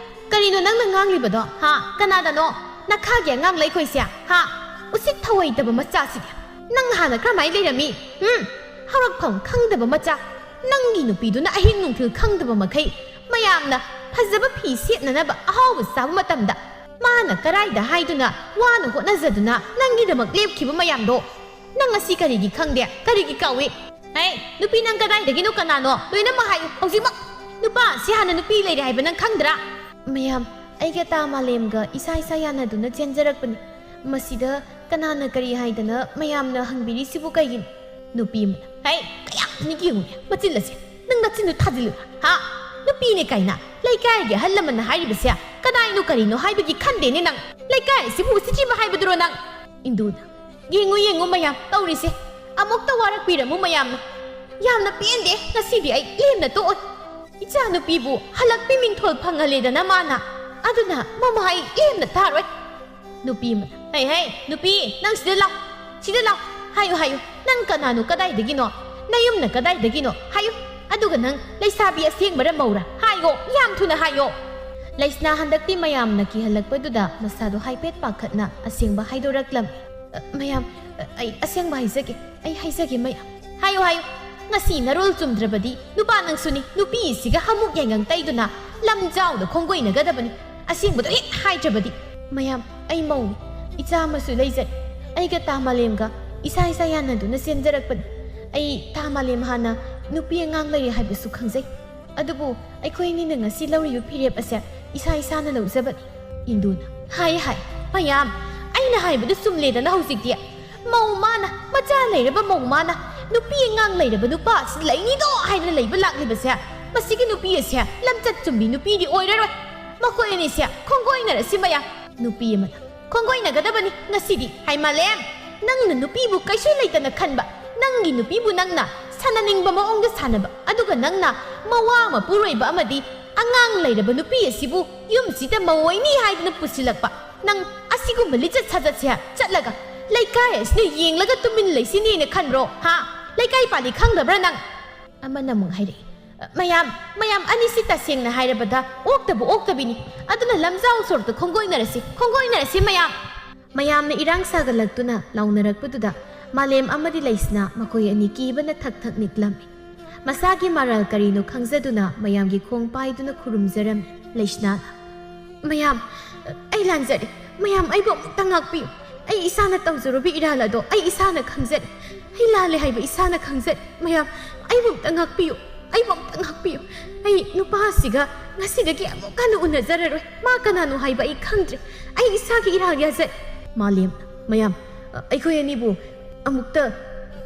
ꯀꯔꯤꯅꯣ ꯅꯪꯅ ꯉꯥꯡꯂꯤꯕꯗꯣ? ꯍꯥ? ꯀꯅꯥꯗꯅꯣ? ꯅꯈꯥꯒꯤ ꯑꯉꯥꯡ ꯂꯩꯈꯣꯏꯁꯦ? ꯍꯥ? ꯎꯁꯤꯠ ꯊꯧꯑꯣꯏꯗꯕ ꯃꯆꯥꯁꯤꯗꯤ꯫ ꯅꯪ ꯍꯥꯟꯅ ꯀꯔꯝꯍꯥꯏꯅ ꯂꯩꯔꯝꯃꯤ? ꯎꯝ? ꯍꯧꯔꯛꯐꯝ ꯈꯪꯗꯕ ꯃꯆꯥ꯫ ꯅꯪꯒꯤ ꯅꯨꯄꯤꯗꯨꯅ ꯑꯍꯤꯡ ꯅꯨꯡꯊꯤꯜ ꯈꯪꯗꯕ ꯃꯈꯩ ꯃꯌꯥꯝꯅ ꯐꯖꯕ ꯐꯤ ꯁꯦꯠꯅꯅꯕ ꯑꯍꯥꯎꯕ ꯆꯥꯕ ꯃꯇꯝꯗ ꯃꯥꯅ ꯀꯔꯥꯏꯗ ꯍꯥꯏꯗꯨꯅ ꯋꯥꯅ ꯍꯣꯠꯅꯖꯗꯨꯅ ꯅꯪꯒꯤꯗꯃꯛ ꯂꯦꯞꯈꯤꯕ ꯃꯌꯥꯝꯗꯣ ꯅꯪ ꯉꯁꯤ ꯀꯔꯤꯒꯤ ꯈꯪꯗꯦ? ꯀꯔꯤꯒꯤ ꯀꯥꯎꯏ? ꯍꯦ, ꯅꯨꯄꯤ ꯅꯪ ꯀꯗꯥꯏꯗꯒꯤꯅꯣ? ꯀꯅꯥꯅꯣ? ꯂꯣꯏꯅꯃꯛ ꯍꯥꯏꯌꯨ ꯍꯧꯖꯤꯛꯃꯛ꯫ ꯅꯨꯄꯥ ꯑꯁꯤ ꯍꯥꯟꯅ ꯅꯨꯄꯤ ꯂꯩꯔꯦ ꯍꯥꯏꯕ ꯅꯪ ꯈꯪꯗ꯭ꯔꯥ?" ꯃꯌꯥꯝ, ꯑꯩꯒ ꯇꯥ ꯃꯥꯂꯦꯝꯒ ꯏꯁꯥ ꯏꯁꯥ ꯌꯥꯅꯗꯨꯅ ꯆꯦꯟꯖꯔꯛꯄꯅꯤ꯫ ꯃꯁꯤꯗ ꯀꯅꯥꯅ ꯀꯔꯤ ꯍꯥꯏꯗꯅ ꯃꯌꯥꯝꯅ ꯍꯪꯕꯤꯔꯤꯁꯤꯕꯨ ꯀꯩꯒꯤꯅꯣ? ꯅꯨꯄꯤ ꯑꯃꯅ, "ꯍꯦ, ꯀꯌꯥꯝ ꯌꯦꯡꯉꯨꯅꯦ, ꯃꯆꯤꯟ ꯑꯁꯦ꯫ ꯅꯪ ꯅꯆꯤꯟꯗꯨ ꯊꯥꯖꯤꯜꯂꯨ, ꯍꯥ? ꯅꯨꯄꯤꯅꯦ ꯀꯥꯏꯅ ꯂꯩꯀꯥꯏꯒꯤ ꯑꯍꯜ ꯂꯃꯟꯅ ꯍꯥꯏꯔꯤꯕꯁꯦ ꯀꯗꯥꯏꯅꯣ ꯀꯔꯤꯅꯣ ꯍꯥꯏꯕꯒꯤ ꯈꯟꯗꯦꯅꯦ ꯅꯪ? ꯂꯩꯀꯥꯏ ꯑꯁꯤꯕꯨ ꯎꯁꯤꯠꯇ꯭ꯔꯤꯕ ꯍꯥꯏꯕꯗꯨꯔꯣ ꯅꯪ?" ꯏꯟꯗꯨꯅ, "ꯌꯦꯡꯉꯨ, ꯌꯦꯡꯉꯨ ꯃꯌꯥꯝ ꯇꯧꯔꯤꯁꯦ꯫ ꯑꯃꯨꯛꯇ ꯋꯥꯔꯛꯄꯤꯔꯝꯃꯨ ꯃꯌꯥꯝꯅ꯫ ꯌꯥꯝꯅ ꯄꯦꯟꯗꯦ꯫ ꯉꯁꯤꯗꯤ ꯑꯩ ꯂꯦꯝꯅ ꯇꯣꯛꯑꯣꯏ꯫ ꯏꯆꯥꯅꯨꯄꯤꯕꯨ ꯍꯜꯂꯛꯄꯤ ꯃꯤꯡꯊꯣꯜ ꯐꯪꯍꯜꯂꯦꯗꯅ ꯃꯥꯅ꯫ ꯑꯗꯨꯅ ꯃꯃꯥ ꯑꯩ ꯂꯦꯝꯅ ꯊꯥꯔꯣꯏ꯫" ꯅꯨꯄꯤ ꯑꯃꯅ, "ꯍꯩ, ꯍꯩ, ꯅꯨꯄꯤ, ꯅꯪ ꯁꯤꯗ ꯂꯥꯎ꯫ ꯁꯤꯗ ꯂꯥꯎ꯫ ꯍꯥꯏꯌꯨ, ꯍꯥꯏꯌꯨ꯫ ꯅꯪ ꯀꯅꯥꯅꯣ, ꯀꯗꯥꯏꯗꯒꯤꯅꯣ? ꯅꯌꯨꯝꯅ ꯀꯗꯥꯏꯗꯒꯤꯅꯣ? ꯍꯥꯏꯌꯨ꯫ ꯑꯗꯨꯒ ꯅꯪ ꯂꯩꯁꯥꯕꯤ ꯑꯁꯦꯡꯕꯔ ꯃꯧꯔꯥ? ꯍꯥꯏꯌꯣ, ꯌꯥꯝ ꯊꯨꯅ ꯍꯥꯏꯌꯣ꯫" ꯂꯩꯁꯅꯥ ꯍꯟꯗꯛꯇꯤ ꯃꯌꯥꯝꯅ ꯀꯤꯍꯜꯂꯛꯄꯗꯨꯗ ꯃꯁꯥꯗꯣ ꯍꯥꯏꯐꯦꯠ ꯄꯥꯈꯠꯅ ꯑꯁꯦꯡꯕ ꯍꯥꯏꯗꯣꯔꯛꯂꯝꯃꯤ꯫ "ꯑ, ꯃꯌꯥꯝ, ꯑ, ꯑꯩ ꯑꯁꯦꯡꯕ ꯍꯥꯏꯖꯒꯦ꯫ ꯑꯩ ꯍꯥꯏꯖꯒꯦ ꯃꯌꯥꯝ꯫" "ꯍꯥꯏꯌꯨ, ꯍꯥꯏꯌꯨ꯫ ꯉꯁꯤ ꯅꯔꯣꯜ ꯆꯨꯝꯗ꯭ꯔꯕꯗꯤ ꯅꯨꯄꯥ ꯅꯪꯁꯨꯅꯤ, ꯅꯨꯄꯤꯁꯤꯒ ꯍꯥꯃꯨꯛ ꯌꯥꯏꯉꯪ ꯇꯩꯗꯨꯅ ꯂꯝꯖꯥꯎꯗ ꯈꯣꯡꯒꯣꯏꯅꯒꯗꯕꯅꯤ꯫ ꯑꯁꯦꯡꯕꯗꯣ ꯍꯦꯛ ꯍꯥꯏꯗ꯭ꯔꯕꯗꯤ꯫ ꯃꯌꯥꯝ, ꯑꯩ ꯃꯧꯅꯤ, ꯏꯆꯥ ꯑꯃꯁꯨ ꯂꯩꯖꯔꯦ꯫ ꯑꯩꯒ ꯇꯥ ꯃꯥꯂꯦꯝꯒ ꯏꯁꯥ ꯏꯁꯥ ꯌꯥꯅꯗꯨꯅ ꯆꯦꯟꯖꯔꯛꯄꯅꯤ꯫ ꯑꯩ ꯇꯥ ꯃꯥꯂꯦꯝ ꯍꯥꯟꯅ ꯅꯨꯄꯤ ꯑꯉꯥꯡ ꯂꯩꯔꯦ ꯍꯥꯏꯕꯁꯨ ꯈꯪꯖꯩ꯫ ꯑꯗꯨꯕꯨ ꯑꯩꯈꯣꯏ ꯑꯅꯤꯅ ꯉꯁꯤ ꯂꯧꯔꯤꯕ ꯐꯤꯔꯦꯞ ꯑꯁꯦ ꯏꯁꯥ ꯏꯁꯥꯅ ꯂꯧꯖꯕꯅꯤ꯫ ꯏꯟꯗꯨꯅ, ꯍꯥꯏ ꯍꯥꯏ, ꯃꯌꯥꯝ, ꯑꯩꯅ ꯍꯥꯏꯕꯗꯨ ꯆꯨꯝꯂꯦꯗꯅ ꯍꯧꯖꯤꯛꯇꯤ꯫ ꯃꯧ ꯃꯥꯅ, ꯃꯆꯥ ꯂꯩꯔꯕ ꯃꯧ ꯃꯥꯅ, ꯅꯨꯄꯤ ꯑꯉꯥꯡ ꯂꯩꯔꯕ ꯅꯨꯄꯥ ꯑꯁꯤ ꯂꯩꯅꯤꯗꯣ ꯍꯥꯏꯗꯅ ꯂꯩꯕ ꯂꯥꯛꯂꯤꯕꯁꯦ, ꯃꯁꯤꯒꯤ ꯅꯨꯄꯤ ꯑꯁꯦ ꯂꯝꯆꯠ ꯆꯨꯝꯕꯤ ꯅꯨꯄꯤꯗꯤ ꯑꯣꯏꯔꯔꯣꯏ꯫ ꯃꯈꯣꯏ ꯑꯅꯤꯁꯦ ꯈꯣꯡꯒꯣꯏꯅꯔꯁꯤ ꯃꯌꯥꯝ꯫ ꯅꯨꯄꯤ ꯑꯃꯅ, ꯈꯣꯡꯒꯣꯏꯅꯒꯗꯕꯅꯤ ꯉꯁꯤꯗꯤ꯫ ꯍꯥꯏ ꯃꯥꯂꯦꯝ, ꯅꯪꯅ ꯅꯨꯄꯤꯕꯨ ꯀꯩꯁꯨ ꯂꯩꯇꯅ ꯈꯟꯕ, ꯅꯪꯒꯤ ꯅꯨꯄꯤꯕꯨ ꯅꯪꯅ ꯁꯥꯟꯅꯅꯤꯡꯕ ꯃꯑꯣꯡꯗ ꯁꯥꯟꯅꯕ, ꯑꯗꯨꯒ ꯅꯪꯅ ꯃꯋꯥ ꯃꯄꯨꯔꯣꯏꯕ ꯑꯃꯗꯤ ꯑꯉꯥꯡ ꯂꯩꯔꯕ ꯅꯨꯄꯤ ꯑꯁꯤꯕꯨ ꯌꯨꯝꯁꯤꯗ ꯃꯧ ꯑꯣꯏꯅꯤ ꯍꯥꯏꯗꯨꯅ ꯄꯨꯁꯤꯜꯂꯛꯄ, ꯅꯪ ꯑꯁꯤꯒꯨꯝꯕ ꯂꯤꯆꯠ ꯁꯥꯖꯠꯁꯦ ꯆꯠꯂꯒ ꯂꯩꯀꯥꯏ ꯑꯁꯤꯅ ꯌꯦꯡꯂꯒ ꯇꯨꯃꯤꯟ ꯂꯩꯁꯤꯅꯦꯅ ꯈꯟꯕ꯭ꯔꯣ? ꯍꯥ? ꯂꯩꯀꯥꯏ ꯄꯥꯜꯂꯤ ꯈꯪꯗꯕ꯭ꯔꯥ ꯅꯪ? ꯑꯃꯅ ꯑꯃꯨꯛ ꯍꯥꯏꯔꯛꯏ, "ꯃꯌꯥꯝ, ꯃꯌꯥꯝ ꯑꯅꯤꯁꯤ ꯇꯁꯦꯡꯅ ꯍꯥꯏꯔꯕꯗ ꯑꯣꯛꯇꯕꯨ ꯑꯣꯛꯇꯕꯤꯅꯤ꯫ ꯑꯗꯨꯅ ꯂꯝꯖꯥꯎ ꯁꯣꯔꯣꯛꯇ ꯈꯣꯡꯒꯣꯏꯅꯔꯁꯤ, ꯈꯣꯡꯒꯣꯏꯅꯔꯁꯤ ꯃꯌꯥꯝ!" ꯃꯌꯥꯝꯅ ꯏꯔꯥꯡ ꯁꯥꯒꯠꯂꯛꯇꯨꯅ ꯂꯥꯎꯅꯔꯛꯄꯗꯨꯗ ꯃꯥꯂꯦꯝ ꯑꯃꯗꯤ ꯂꯩꯁꯅꯥ ꯃꯈꯣꯏ ꯑꯅꯤ ꯀꯤꯕꯅ ꯊꯛ ꯊꯛ ꯅꯤꯛꯂꯝꯃꯤ꯫ ꯃꯁꯥꯒꯤ ꯃꯔꯥꯜ ꯀꯔꯤꯅꯣ ꯈꯪꯖꯗꯨꯅ ꯃꯌꯥꯝꯒꯤ ꯈꯣꯡ ꯄꯥꯏꯗꯨꯅ ꯈꯨꯔꯨꯝꯖꯔꯝꯃꯤ꯫ ꯂꯩꯁꯅꯥꯅ, "ꯃꯌꯥꯝ, ꯑꯩ ꯂꯥꯟꯖꯔꯦ꯫ ꯃꯌꯥꯝ, ꯑꯩꯕꯨ ꯑꯃꯨꯛꯇ ꯉꯥꯛꯄꯤꯌꯨ꯫ ꯑꯩ ꯏꯁꯥꯅ ꯇꯧꯖꯔꯨꯕ ꯏꯔꯥꯜ ꯑꯗꯣ ꯑꯩ ꯏꯁꯥꯅ ꯈꯪꯖꯔꯦ꯫ ꯑꯩ ꯂꯥꯜꯂꯦ ꯍꯥꯏꯕ ꯏꯁꯥꯅ ꯈꯪꯖꯔꯦ꯫ ꯃꯌꯥꯝ, ꯑꯩꯕꯨ ꯑꯃꯨꯛꯇ ꯉꯥꯛꯄꯤꯌꯨ꯫ ꯑꯩꯕꯨ ꯑꯃꯨꯛꯇ ꯉꯥꯛꯄꯤꯌꯨ꯫ ꯑꯩ ꯅꯨꯄꯥ ꯑꯁꯤꯒ ꯉꯁꯤꯗꯒꯤ ꯑꯃꯨꯛ ꯍꯟꯅ ꯎꯅꯖꯔꯔꯣꯏ꯫ ꯃꯥ ꯀꯅꯥꯅꯣ ꯍꯥꯏꯕ ꯑꯩ ꯈꯪꯗ꯭ꯔꯦ꯫ ꯑꯩ ꯏꯁꯥꯒꯤ ꯏꯔꯥꯜ ꯌꯥꯖꯔꯦ꯫" ꯃꯥꯂꯦꯝ, "ꯃꯌꯥꯝ, ꯑꯩꯈꯣꯏ ꯑꯅꯤꯕꯨ ꯑꯃꯨꯛꯇ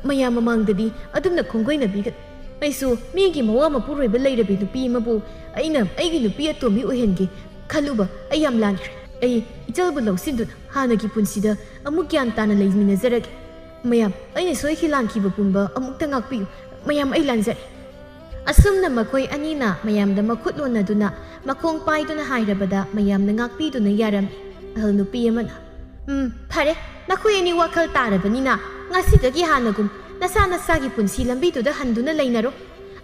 ꯃꯌꯥꯝ ꯃꯃꯥꯡꯗꯗꯤ ꯑꯗꯨꯝꯅ ꯈꯣꯡꯒꯣꯏꯅꯕꯤꯒꯅꯨ꯫ ꯑꯩꯁꯨ ꯃꯤꯒꯤ ꯃꯋꯥ ꯃꯄꯨꯔꯣꯏꯕ ꯂꯩꯔꯕꯤ ꯅꯨꯄꯤ ꯑꯃꯕꯨ ꯑꯩꯅ ꯑꯩꯒꯤ ꯅꯨꯄꯤ ꯑꯇꯣꯝꯕꯤ ꯑꯣꯏꯍꯟꯒꯦ ꯈꯜꯂꯨꯕ ꯑꯩ ꯌꯥꯝ ꯂꯥꯟꯈ꯭ꯔꯦ꯫ ꯑꯩ ꯏꯆꯜꯕꯨ ꯂꯧꯁꯤꯟꯗꯨꯅ ꯍꯥꯟꯅꯒꯤ ꯄꯨꯟꯁꯤꯗ ꯑꯃꯨꯛ ꯒ꯭ꯌꯥꯟ ꯇꯥꯅ ꯂꯩꯃꯤꯟꯅꯖꯔꯒꯦ꯫ ꯃꯌꯥꯝ, ꯑꯩꯅ ꯁꯣꯏꯈꯤ ꯂꯥꯟꯈꯤꯕ ꯄꯨꯝꯕ ꯑꯃꯨꯛꯇ ꯉꯥꯛꯄꯤꯌꯨ꯫ ꯃꯌꯥꯝ, ꯑꯩ ꯂꯥꯟꯖꯔꯦ꯫" ꯑꯁꯨꯝꯅ ꯃꯈꯣꯏ ꯑꯅꯤꯅ ꯃꯌꯥꯝꯗ ꯃꯈꯨꯠ ꯂꯣꯟꯅꯗꯨꯅ ꯃꯈꯣꯡ ꯄꯥꯏꯗꯨꯅ ꯍꯥꯏꯔꯕꯗ ꯃꯌꯥꯝꯅ ꯉꯥꯛꯄꯤꯗꯨꯅ ꯌꯥꯔꯝꯃꯤ꯫ ꯑꯍꯜ ꯅꯨꯄꯤ ꯑꯃꯅ, "ꯎꯝ, ꯐꯔꯦ, ꯅꯈꯣꯏ ꯑꯅꯤ ꯋꯥꯈꯜ ꯇꯥꯔꯕꯅꯤꯅ ꯉꯁꯤꯗꯒꯤ ꯍꯥꯟꯅꯒꯨꯝ ꯅꯁꯥ ꯅꯁꯥꯒꯤ ꯄꯨꯟꯁꯤ ꯂꯝꯕꯤꯗꯨꯗ ꯍꯟꯗꯨꯅ ꯂꯩꯅꯔꯣ꯫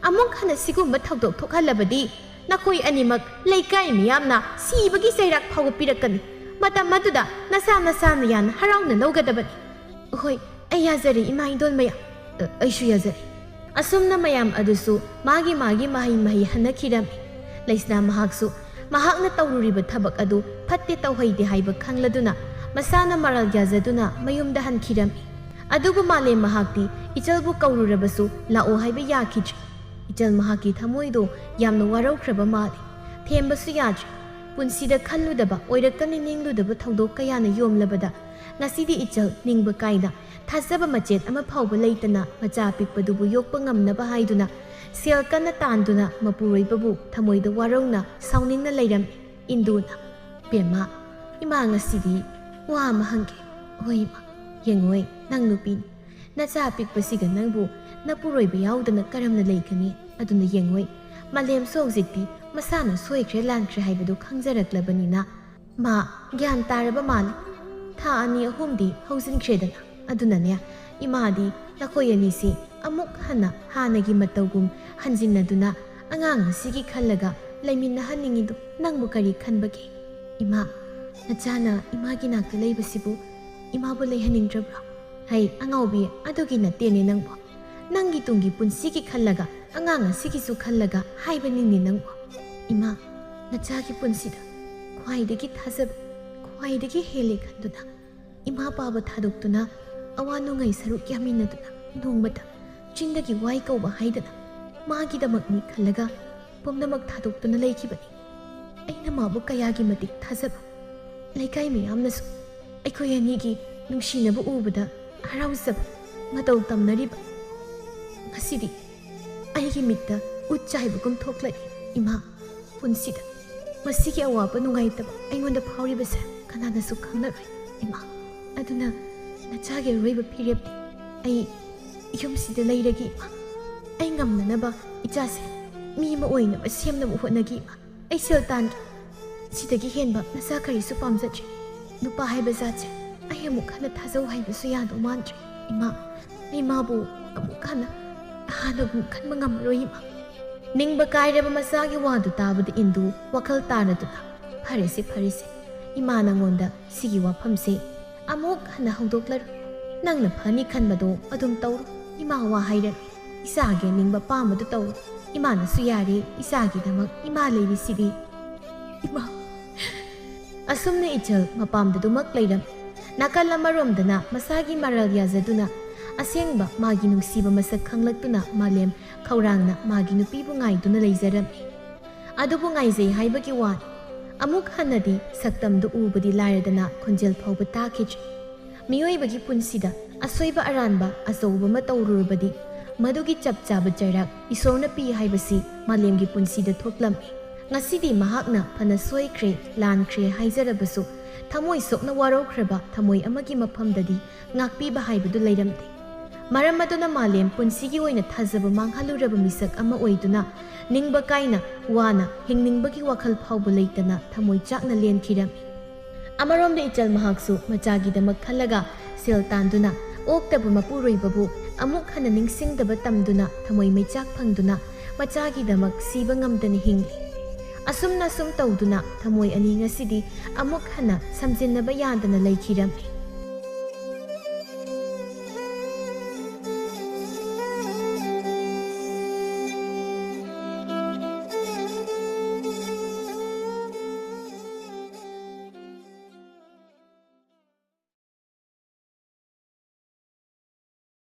ꯑꯃꯨꯛ ꯍꯟꯅ ꯁꯤꯒꯨꯝꯕ ꯊꯧꯗꯣꯛ ꯊꯣꯛꯍꯜꯂꯕꯗꯤ ꯅꯈꯣꯏ ꯑꯅꯤꯃꯛ ꯂꯩꯀꯥꯏ ꯃꯤꯌꯥꯝꯅ ꯁꯤꯕꯒꯤ ꯆꯩꯔꯥꯛ ꯐꯥꯎꯕ ꯄꯤꯔꯛꯀꯅꯤ꯫ ꯃꯇꯝ ꯑꯗꯨꯗ ꯅꯁꯥ ꯅꯁꯥꯅ ꯌꯥꯝꯅ ꯍꯔꯥꯎꯅ ꯂꯧꯒꯗꯕꯅꯤ꯫" "ꯍꯣꯏ, ꯑꯩ ꯌꯥꯖꯔꯦ, ꯏꯃꯥ ꯏꯟꯗꯣꯟ ꯃꯌꯥꯝ꯫ ꯑ, ꯑꯩꯁꯨ ꯌꯥꯖꯔꯦ꯫" ꯑꯁꯨꯝꯅ ꯃꯌꯥꯝ ꯑꯗꯨꯁꯨ ꯃꯥꯒꯤ ꯃꯥꯒꯤ ꯃꯍꯩ ꯃꯍꯩ ꯍꯟꯅꯈꯤꯔꯝꯃꯤ꯫ ꯂꯩꯁꯅꯥ ꯃꯍꯥꯛꯁꯨ ꯃꯍꯥꯛꯅ ꯇꯧꯔꯨꯔꯤꯕ ꯊꯕꯛ ꯑꯗꯨ ꯐꯠꯇꯦ ꯇꯧꯍꯩꯗꯦ ꯍꯥꯏꯕ ꯈꯪꯂꯗꯨꯅ, ꯃꯁꯥꯅ ꯃꯔꯥꯜ ꯌꯥꯖꯗꯨꯅ ꯃꯌꯨꯝꯗ ꯍꯟꯈꯤꯔꯝꯃꯤ꯫ ꯑꯗꯨꯕꯨ ꯃꯥꯂꯦꯝ ꯃꯍꯥꯛꯇꯤ ꯏꯆꯜꯕꯨ ꯀꯧꯔꯨꯔꯕꯁꯨ ꯂꯥꯛꯑꯣ ꯍꯥꯏꯕ ꯌꯥꯈꯤꯗ꯭ꯔꯦ꯫ ꯏꯆꯜ ꯃꯍꯥꯛꯀꯤ ꯊꯃꯣꯏꯗꯣ ꯌꯥꯝꯅ ꯋꯥꯔꯧꯈ꯭ꯔꯕ ꯃꯥꯜꯂꯤ꯫ ꯊꯦꯝꯕꯁꯨ ꯌꯥꯗ꯭ꯔꯦ꯫ ꯄꯨꯟꯁꯤꯗ ꯈꯜꯂꯨꯗꯕ, ꯑꯣꯏꯔꯛꯀꯅꯤ ꯅꯤꯡꯂꯨꯗꯕ ꯊꯧꯗꯣꯛ ꯀꯌꯥꯅ ꯌꯣꯝꯂꯕꯗ ꯉꯁꯤꯗꯤ ꯏꯆꯜ ꯅꯤꯡꯕ ꯀꯥꯏꯅ, ꯊꯥꯖꯕ ꯃꯆꯦꯠ ꯑꯃ ꯐꯥꯎꯕ ꯂꯩꯇꯅ ꯃꯆꯥ ꯑꯄꯤꯛꯄꯗꯨꯕꯨ ꯌꯣꯛꯄ ꯉꯝꯅꯕ ꯍꯥꯏꯗꯨꯅ ꯁꯦꯜ ꯀꯟꯅ ꯇꯥꯟꯗꯨꯅ ꯃꯄꯨꯔꯣꯏꯕꯕꯨ ꯊꯃꯣꯏꯗ ꯋꯥꯔꯧꯅ ꯁꯥꯎꯅꯤꯡꯅ ꯂꯩꯔꯝꯃꯤ꯫ ꯏꯟꯗꯨꯅ, "ꯄꯦꯝꯃ, ꯏꯃꯥ ꯉꯁꯤꯗꯤ ꯋꯥ ꯑꯃ ꯍꯪꯒꯦ꯫" "ꯍꯣꯏ ꯏꯃꯥ, ꯌꯦꯡꯉꯣꯏ, ꯅꯪ ꯅꯨꯄꯤꯅꯤ꯫ ꯅꯆꯥ ꯑꯄꯤꯛꯄꯁꯤꯒ ꯅꯪꯕꯨ ꯅꯄꯨꯔꯣꯏꯕ ꯌꯥꯎꯗꯅ ꯀꯔꯝꯅ ꯂꯩꯒꯅꯤ? ꯑꯗꯨꯅ ꯌꯦꯡꯉꯣꯏ, ꯃꯥꯂꯦꯝꯁꯨ ꯍꯧꯖꯤꯛꯇꯤ ꯃꯁꯥꯅ ꯁꯣꯏꯈ꯭ꯔꯦ ꯂꯥꯟꯈ꯭ꯔꯦ ꯍꯥꯏꯕꯗꯨ ꯈꯪꯖꯔꯛꯂꯕꯅꯤꯅ ꯃꯥ ꯒ꯭ꯌꯥꯟ ꯇꯥꯔꯕ ꯃꯥꯜꯂꯤ꯫ ꯊꯥ ꯑꯅꯤ ꯑꯍꯨꯝꯗꯤ ꯍꯧꯖꯤꯟꯈ꯭ꯔꯦꯗꯅ꯫ ꯑꯗꯨꯅꯅꯦ, ꯏꯃꯥꯗꯤ ꯅꯈꯣꯏ ꯑꯅꯤꯁꯤ ꯑꯃꯨꯛ ꯍꯟꯅ ꯍꯥꯟꯅꯒꯤ ꯃꯇꯧꯒꯨꯝ ꯍꯟꯖꯤꯟꯅꯗꯨꯅ ꯑꯉꯥꯡ ꯑꯁꯤꯒꯤ ꯈꯜꯂꯒ ꯂꯩꯃꯤꯟꯅꯍꯟꯅꯤꯡꯉꯤꯗꯨ ꯅꯪꯕꯨ ꯀꯔꯤ ꯈꯟꯕꯒꯦ?" "ꯏꯃꯥ, ꯅꯆꯥꯅ ꯏꯃꯥꯒꯤ ꯅꯥꯛꯇ ꯂꯩꯕꯁꯤꯕꯨ ꯏꯃꯥꯕꯨ ꯂꯩꯍꯟꯅꯤꯡꯗ꯭ꯔꯕ꯭ꯔꯣ?" "ꯍꯩ ꯑꯉꯥꯎꯕꯤ, ꯑꯗꯨꯒꯤ ꯅꯠꯇꯦꯅꯦ ꯅꯪꯕꯨ꯫ ꯅꯪꯒꯤ ꯇꯨꯡꯒꯤ ꯄꯨꯟꯁꯤꯒꯤ ꯈꯜꯂꯒ, ꯑꯉꯥꯡ ꯑꯁꯤꯒꯤꯁꯨ ꯈꯜꯂꯒ ꯍꯥꯏꯕꯅꯤꯅꯦ ꯅꯪꯕꯨ꯫ ꯏꯃꯥ, ꯅꯆꯥꯒꯤ ꯄꯨꯟꯁꯤꯗ ꯈ꯭ꯋꯥꯏꯗꯒꯤ ꯊꯥꯖꯕ, ꯈ꯭ꯋꯥꯏꯗꯒꯤ ꯍꯦꯜꯂꯦ ꯈꯟꯗꯨꯅ ꯏꯃꯥ ꯄꯥꯕ ꯊꯥꯗꯣꯛꯇꯨꯅ ꯑꯋꯥ ꯅꯨꯡꯉꯥꯏ ꯁꯔꯨꯛ ꯌꯥꯃꯤꯟꯅꯗꯨꯅ ꯅꯣꯡꯃꯇ ꯆꯤꯟꯗꯒꯤ ꯋꯥꯏ ꯀꯧꯕ ꯍꯥꯏꯗꯅ ꯃꯥꯒꯤꯗꯃꯛꯅꯤ ꯈꯜꯂꯒ ꯄꯨꯝꯅꯃꯛ ꯊꯥꯗꯣꯛꯇꯨꯅ ꯂꯩꯈꯤꯕꯅꯤ꯫ ꯑꯩꯅ ꯃꯥꯕꯨ ꯀꯌꯥꯒꯤ ꯃꯇꯤꯛ ꯊꯥꯖꯕ꯫ ꯂꯩꯀꯥꯏ ꯃꯤꯌꯥꯝꯅꯁꯨ ꯑꯩꯈꯣꯏ ꯑꯅꯤꯒꯤ ꯅꯨꯡꯁꯤꯅꯕ ꯎꯕꯗ ꯍꯔꯥꯎꯖꯕ ꯃꯇꯧ ꯇꯝꯅꯔꯤꯕ꯫ ꯉꯁꯤꯗꯤ ꯑꯩꯒꯤ ꯃꯤꯠꯇ ꯎꯠ ꯆꯥꯏꯕꯒꯨꯝ ꯊꯣꯛꯂꯛꯏ꯫ ꯏꯃꯥ, ꯄꯨꯟꯁꯤꯗ ꯃꯁꯤꯒꯤ ꯑꯋꯥꯕ ꯅꯨꯡꯉꯥꯏꯇꯕ ꯑꯩꯉꯣꯟꯗ ꯐꯥꯎꯔꯤꯕꯁꯦ ꯀꯅꯥꯅꯁꯨ ꯈꯪꯂꯔꯣꯏ꯫ ꯏꯃꯥ, ꯑꯗꯨꯅ ꯅꯆꯥꯒꯤ ꯑꯔꯣꯏꯕ ꯐꯤꯔꯦꯞꯇꯤ ꯑꯩ ꯌꯨꯝꯁꯤꯗ ꯂꯩꯔꯒꯦ ꯏꯃꯥ꯫ ꯑꯩ ꯉꯝꯅꯅꯕ ꯏꯆꯥꯁꯦ ꯃꯤ ꯑꯃ ꯑꯣꯏꯅꯕ ꯁꯦꯝꯅꯕ ꯍꯣꯠꯅꯒꯦ ꯏꯃꯥ꯫ ꯑꯩ ꯁꯦꯜ ꯇꯥꯟꯒꯦ꯫ ꯁꯤꯗꯒꯤ ꯍꯦꯟꯕ ꯅꯆꯥ ꯀꯔꯤꯁꯨ ꯄꯥꯝꯖꯗ꯭ꯔꯦ꯫ ꯅꯨꯄꯥ ꯍꯥꯏꯕ ꯖꯥꯠꯁꯦ ꯑꯩ ꯑꯃꯨꯛ ꯍꯟꯅ ꯊꯥꯖꯧ ꯍꯥꯏꯕꯁꯨ ꯌꯥꯗꯧ ꯃꯥꯟꯗ꯭ꯔꯦ ꯏꯃꯥ꯫ ꯑꯩ ꯃꯥꯕꯨ ꯑꯃꯨꯛ ꯍꯟꯅ ꯍꯥꯟꯅꯒꯨꯝ ꯈꯟꯕ ꯉꯝꯃꯔꯣꯏ ꯏꯃꯥ꯫ ꯅꯤꯡꯕ ꯀꯥꯏꯔꯕ ꯃꯆꯥꯒꯤ ꯋꯥꯗꯨ ꯇꯥꯕꯗ ꯏꯟꯗꯨ ꯋꯥꯈꯜ ꯇꯥꯔꯗꯨꯅ, "ꯐꯔꯦꯁꯦ, ꯐꯔꯦꯁꯦ, ꯏꯃꯥ ꯅꯉꯣꯟꯗ ꯁꯤꯒꯤ ꯋꯥꯐꯝꯁꯦ ꯑꯃꯨꯛ ꯍꯟꯅ ꯍꯧꯗꯣꯛꯂꯔꯣꯏ꯫ ꯅꯪꯅ ꯐꯅꯤ ꯈꯟꯕꯗꯣ ꯑꯗꯨꯝ ꯇꯧꯔꯣ꯫ ꯏꯃꯥ ꯋꯥ ꯍꯥꯏꯔꯔꯣꯏ꯫ ꯏꯆꯥꯒꯤ ꯑꯅꯤꯡꯕ ꯄꯥꯝꯕꯗꯨ ꯇꯧ꯫ ꯏꯃꯥꯅꯁꯨ ꯌꯥꯔꯦ, ꯏꯆꯥꯒꯤꯗꯃꯛ ꯏꯃꯥ ꯂꯩꯔꯤꯁꯤꯗꯤ꯫ ꯏꯃꯥ꯫ ꯑꯁꯨꯝꯅ ꯏꯆꯜ ꯃꯄꯥꯝꯗꯗꯨꯃꯛ ꯂꯩꯔꯝ꯫ ꯅꯥꯀꯜ ꯑꯃꯔꯣꯝꯗꯅ ꯃꯁꯥꯒꯤ ꯃꯔꯜ ꯌꯥꯖꯗꯨꯅ ꯑꯁꯦꯡꯕ ꯃꯥꯒꯤ ꯅꯨꯡꯁꯤꯕ ꯃꯁꯛ ꯈꯪꯂꯛꯇꯨꯅ ꯃꯥꯂꯦꯝ ꯈꯧꯔꯥꯡꯅ ꯃꯥꯒꯤ ꯅꯨꯄꯤꯕꯨ ꯉꯥꯏꯗꯨꯅ ꯂꯩꯖꯔꯝꯃꯤ꯫ ꯑꯗꯨꯕꯨ ꯉꯥꯏꯖꯩ ꯍꯥꯏꯕꯒꯤ ꯋꯥꯅꯤ꯫ ꯑꯃꯨꯛ ꯍꯟꯅꯗꯤ ꯁꯛꯇꯝꯗꯨ ꯎꯕꯗꯤ ꯂꯥꯏꯔꯗꯅ ꯈꯣꯟꯖꯦꯜ ꯐꯥꯎꯕ ꯇꯥꯈꯤꯗ꯭ꯔꯦ꯫ ꯃꯤꯑꯣꯏꯕꯒꯤ ꯄꯨꯟꯁꯤꯗ ꯑꯁꯣꯏꯕ ꯑꯔꯥꯟꯕ ꯑꯆꯧꯕ ꯑꯃ ꯇꯧꯔꯨꯔꯕꯗꯤ ꯃꯗꯨꯒꯤ ꯆꯞ ꯆꯥꯕ ꯆꯩꯔꯥꯛ ꯏꯁꯣꯔꯅ ꯄꯤ ꯍꯥꯏꯕꯁꯤ ꯃꯥꯂꯦꯝꯒꯤ ꯄꯨꯟꯁꯤꯗ ꯊꯣꯛꯂꯝꯃꯤ꯫ ꯉꯁꯤꯗꯤ ꯃꯍꯥꯛꯅ ꯐꯅ ꯁꯣꯏꯈ꯭ꯔꯦ, ꯂꯥꯟꯈ꯭ꯔꯦ ꯍꯥꯏꯖꯔꯕꯁꯨ ꯊꯃꯣꯏ ꯁꯣꯛꯅ ꯋꯥꯔꯧꯈ꯭ꯔꯕ ꯊꯃꯣꯏ ꯑꯃꯒꯤ ꯃꯐꯝꯗꯗꯤ ꯉꯥꯛꯄꯤꯕ ꯍꯥꯏꯕꯗꯨ ꯂꯩꯔꯝꯗꯦ꯫ ꯃꯔꯝ ꯑꯗꯨꯅ ꯃꯥꯂꯦꯝ ꯄꯨꯟꯁꯤꯒꯤ ꯑꯣꯏꯅ ꯊꯥꯖꯕ ꯃꯥꯡꯍꯜꯂꯨꯔꯕ ꯃꯤꯁꯛ ꯑꯃ ꯑꯣꯏꯗꯨꯅ ꯅꯤꯡꯕ ꯀꯥꯏꯅ ꯋꯥꯅ ꯍꯤꯡꯅꯤꯡꯕꯒꯤ ꯋꯥꯈꯜ ꯐꯥꯎꯕ ꯂꯩꯇꯅ ꯊꯃꯣꯏ ꯆꯥꯛꯅ ꯂꯦꯟꯈꯤꯔꯝꯃꯤ꯫ ꯑꯃꯔꯣꯝꯗ ꯏꯆꯜ ꯃꯍꯥꯛꯁꯨ ꯃꯆꯥꯒꯤꯗꯃꯛ ꯈꯜꯂꯒ ꯁꯦꯜ ꯇꯥꯟꯗꯨꯅ ꯑꯣꯛꯇꯕ ꯃꯄꯨꯔꯣꯏꯕꯕꯨ ꯑꯃꯨꯛ ꯍꯟꯅ ꯅꯤꯡꯁꯤꯡꯗꯕ ꯇꯝꯗꯨꯅ ꯊꯃꯣꯏ ꯃꯩꯆꯥꯛ ꯐꯪꯗꯨꯅ ꯃꯆꯥꯒꯤꯗꯃꯛ ꯁꯤꯕ ꯉꯝꯗꯅ ꯍꯤꯡꯂꯤ꯫ ꯑꯁꯨꯝꯅ ꯁꯨꯝ ꯇꯧꯗꯨꯅ ꯊꯃꯣꯏ ꯑꯅꯤ ꯉꯁꯤꯗꯤ ꯑꯃꯨꯛ ꯍꯟꯅ ꯁꯝꯖꯤꯟꯅꯕ ꯌꯥꯗꯅ ꯂꯩꯈꯤꯔꯝꯃꯤ꯫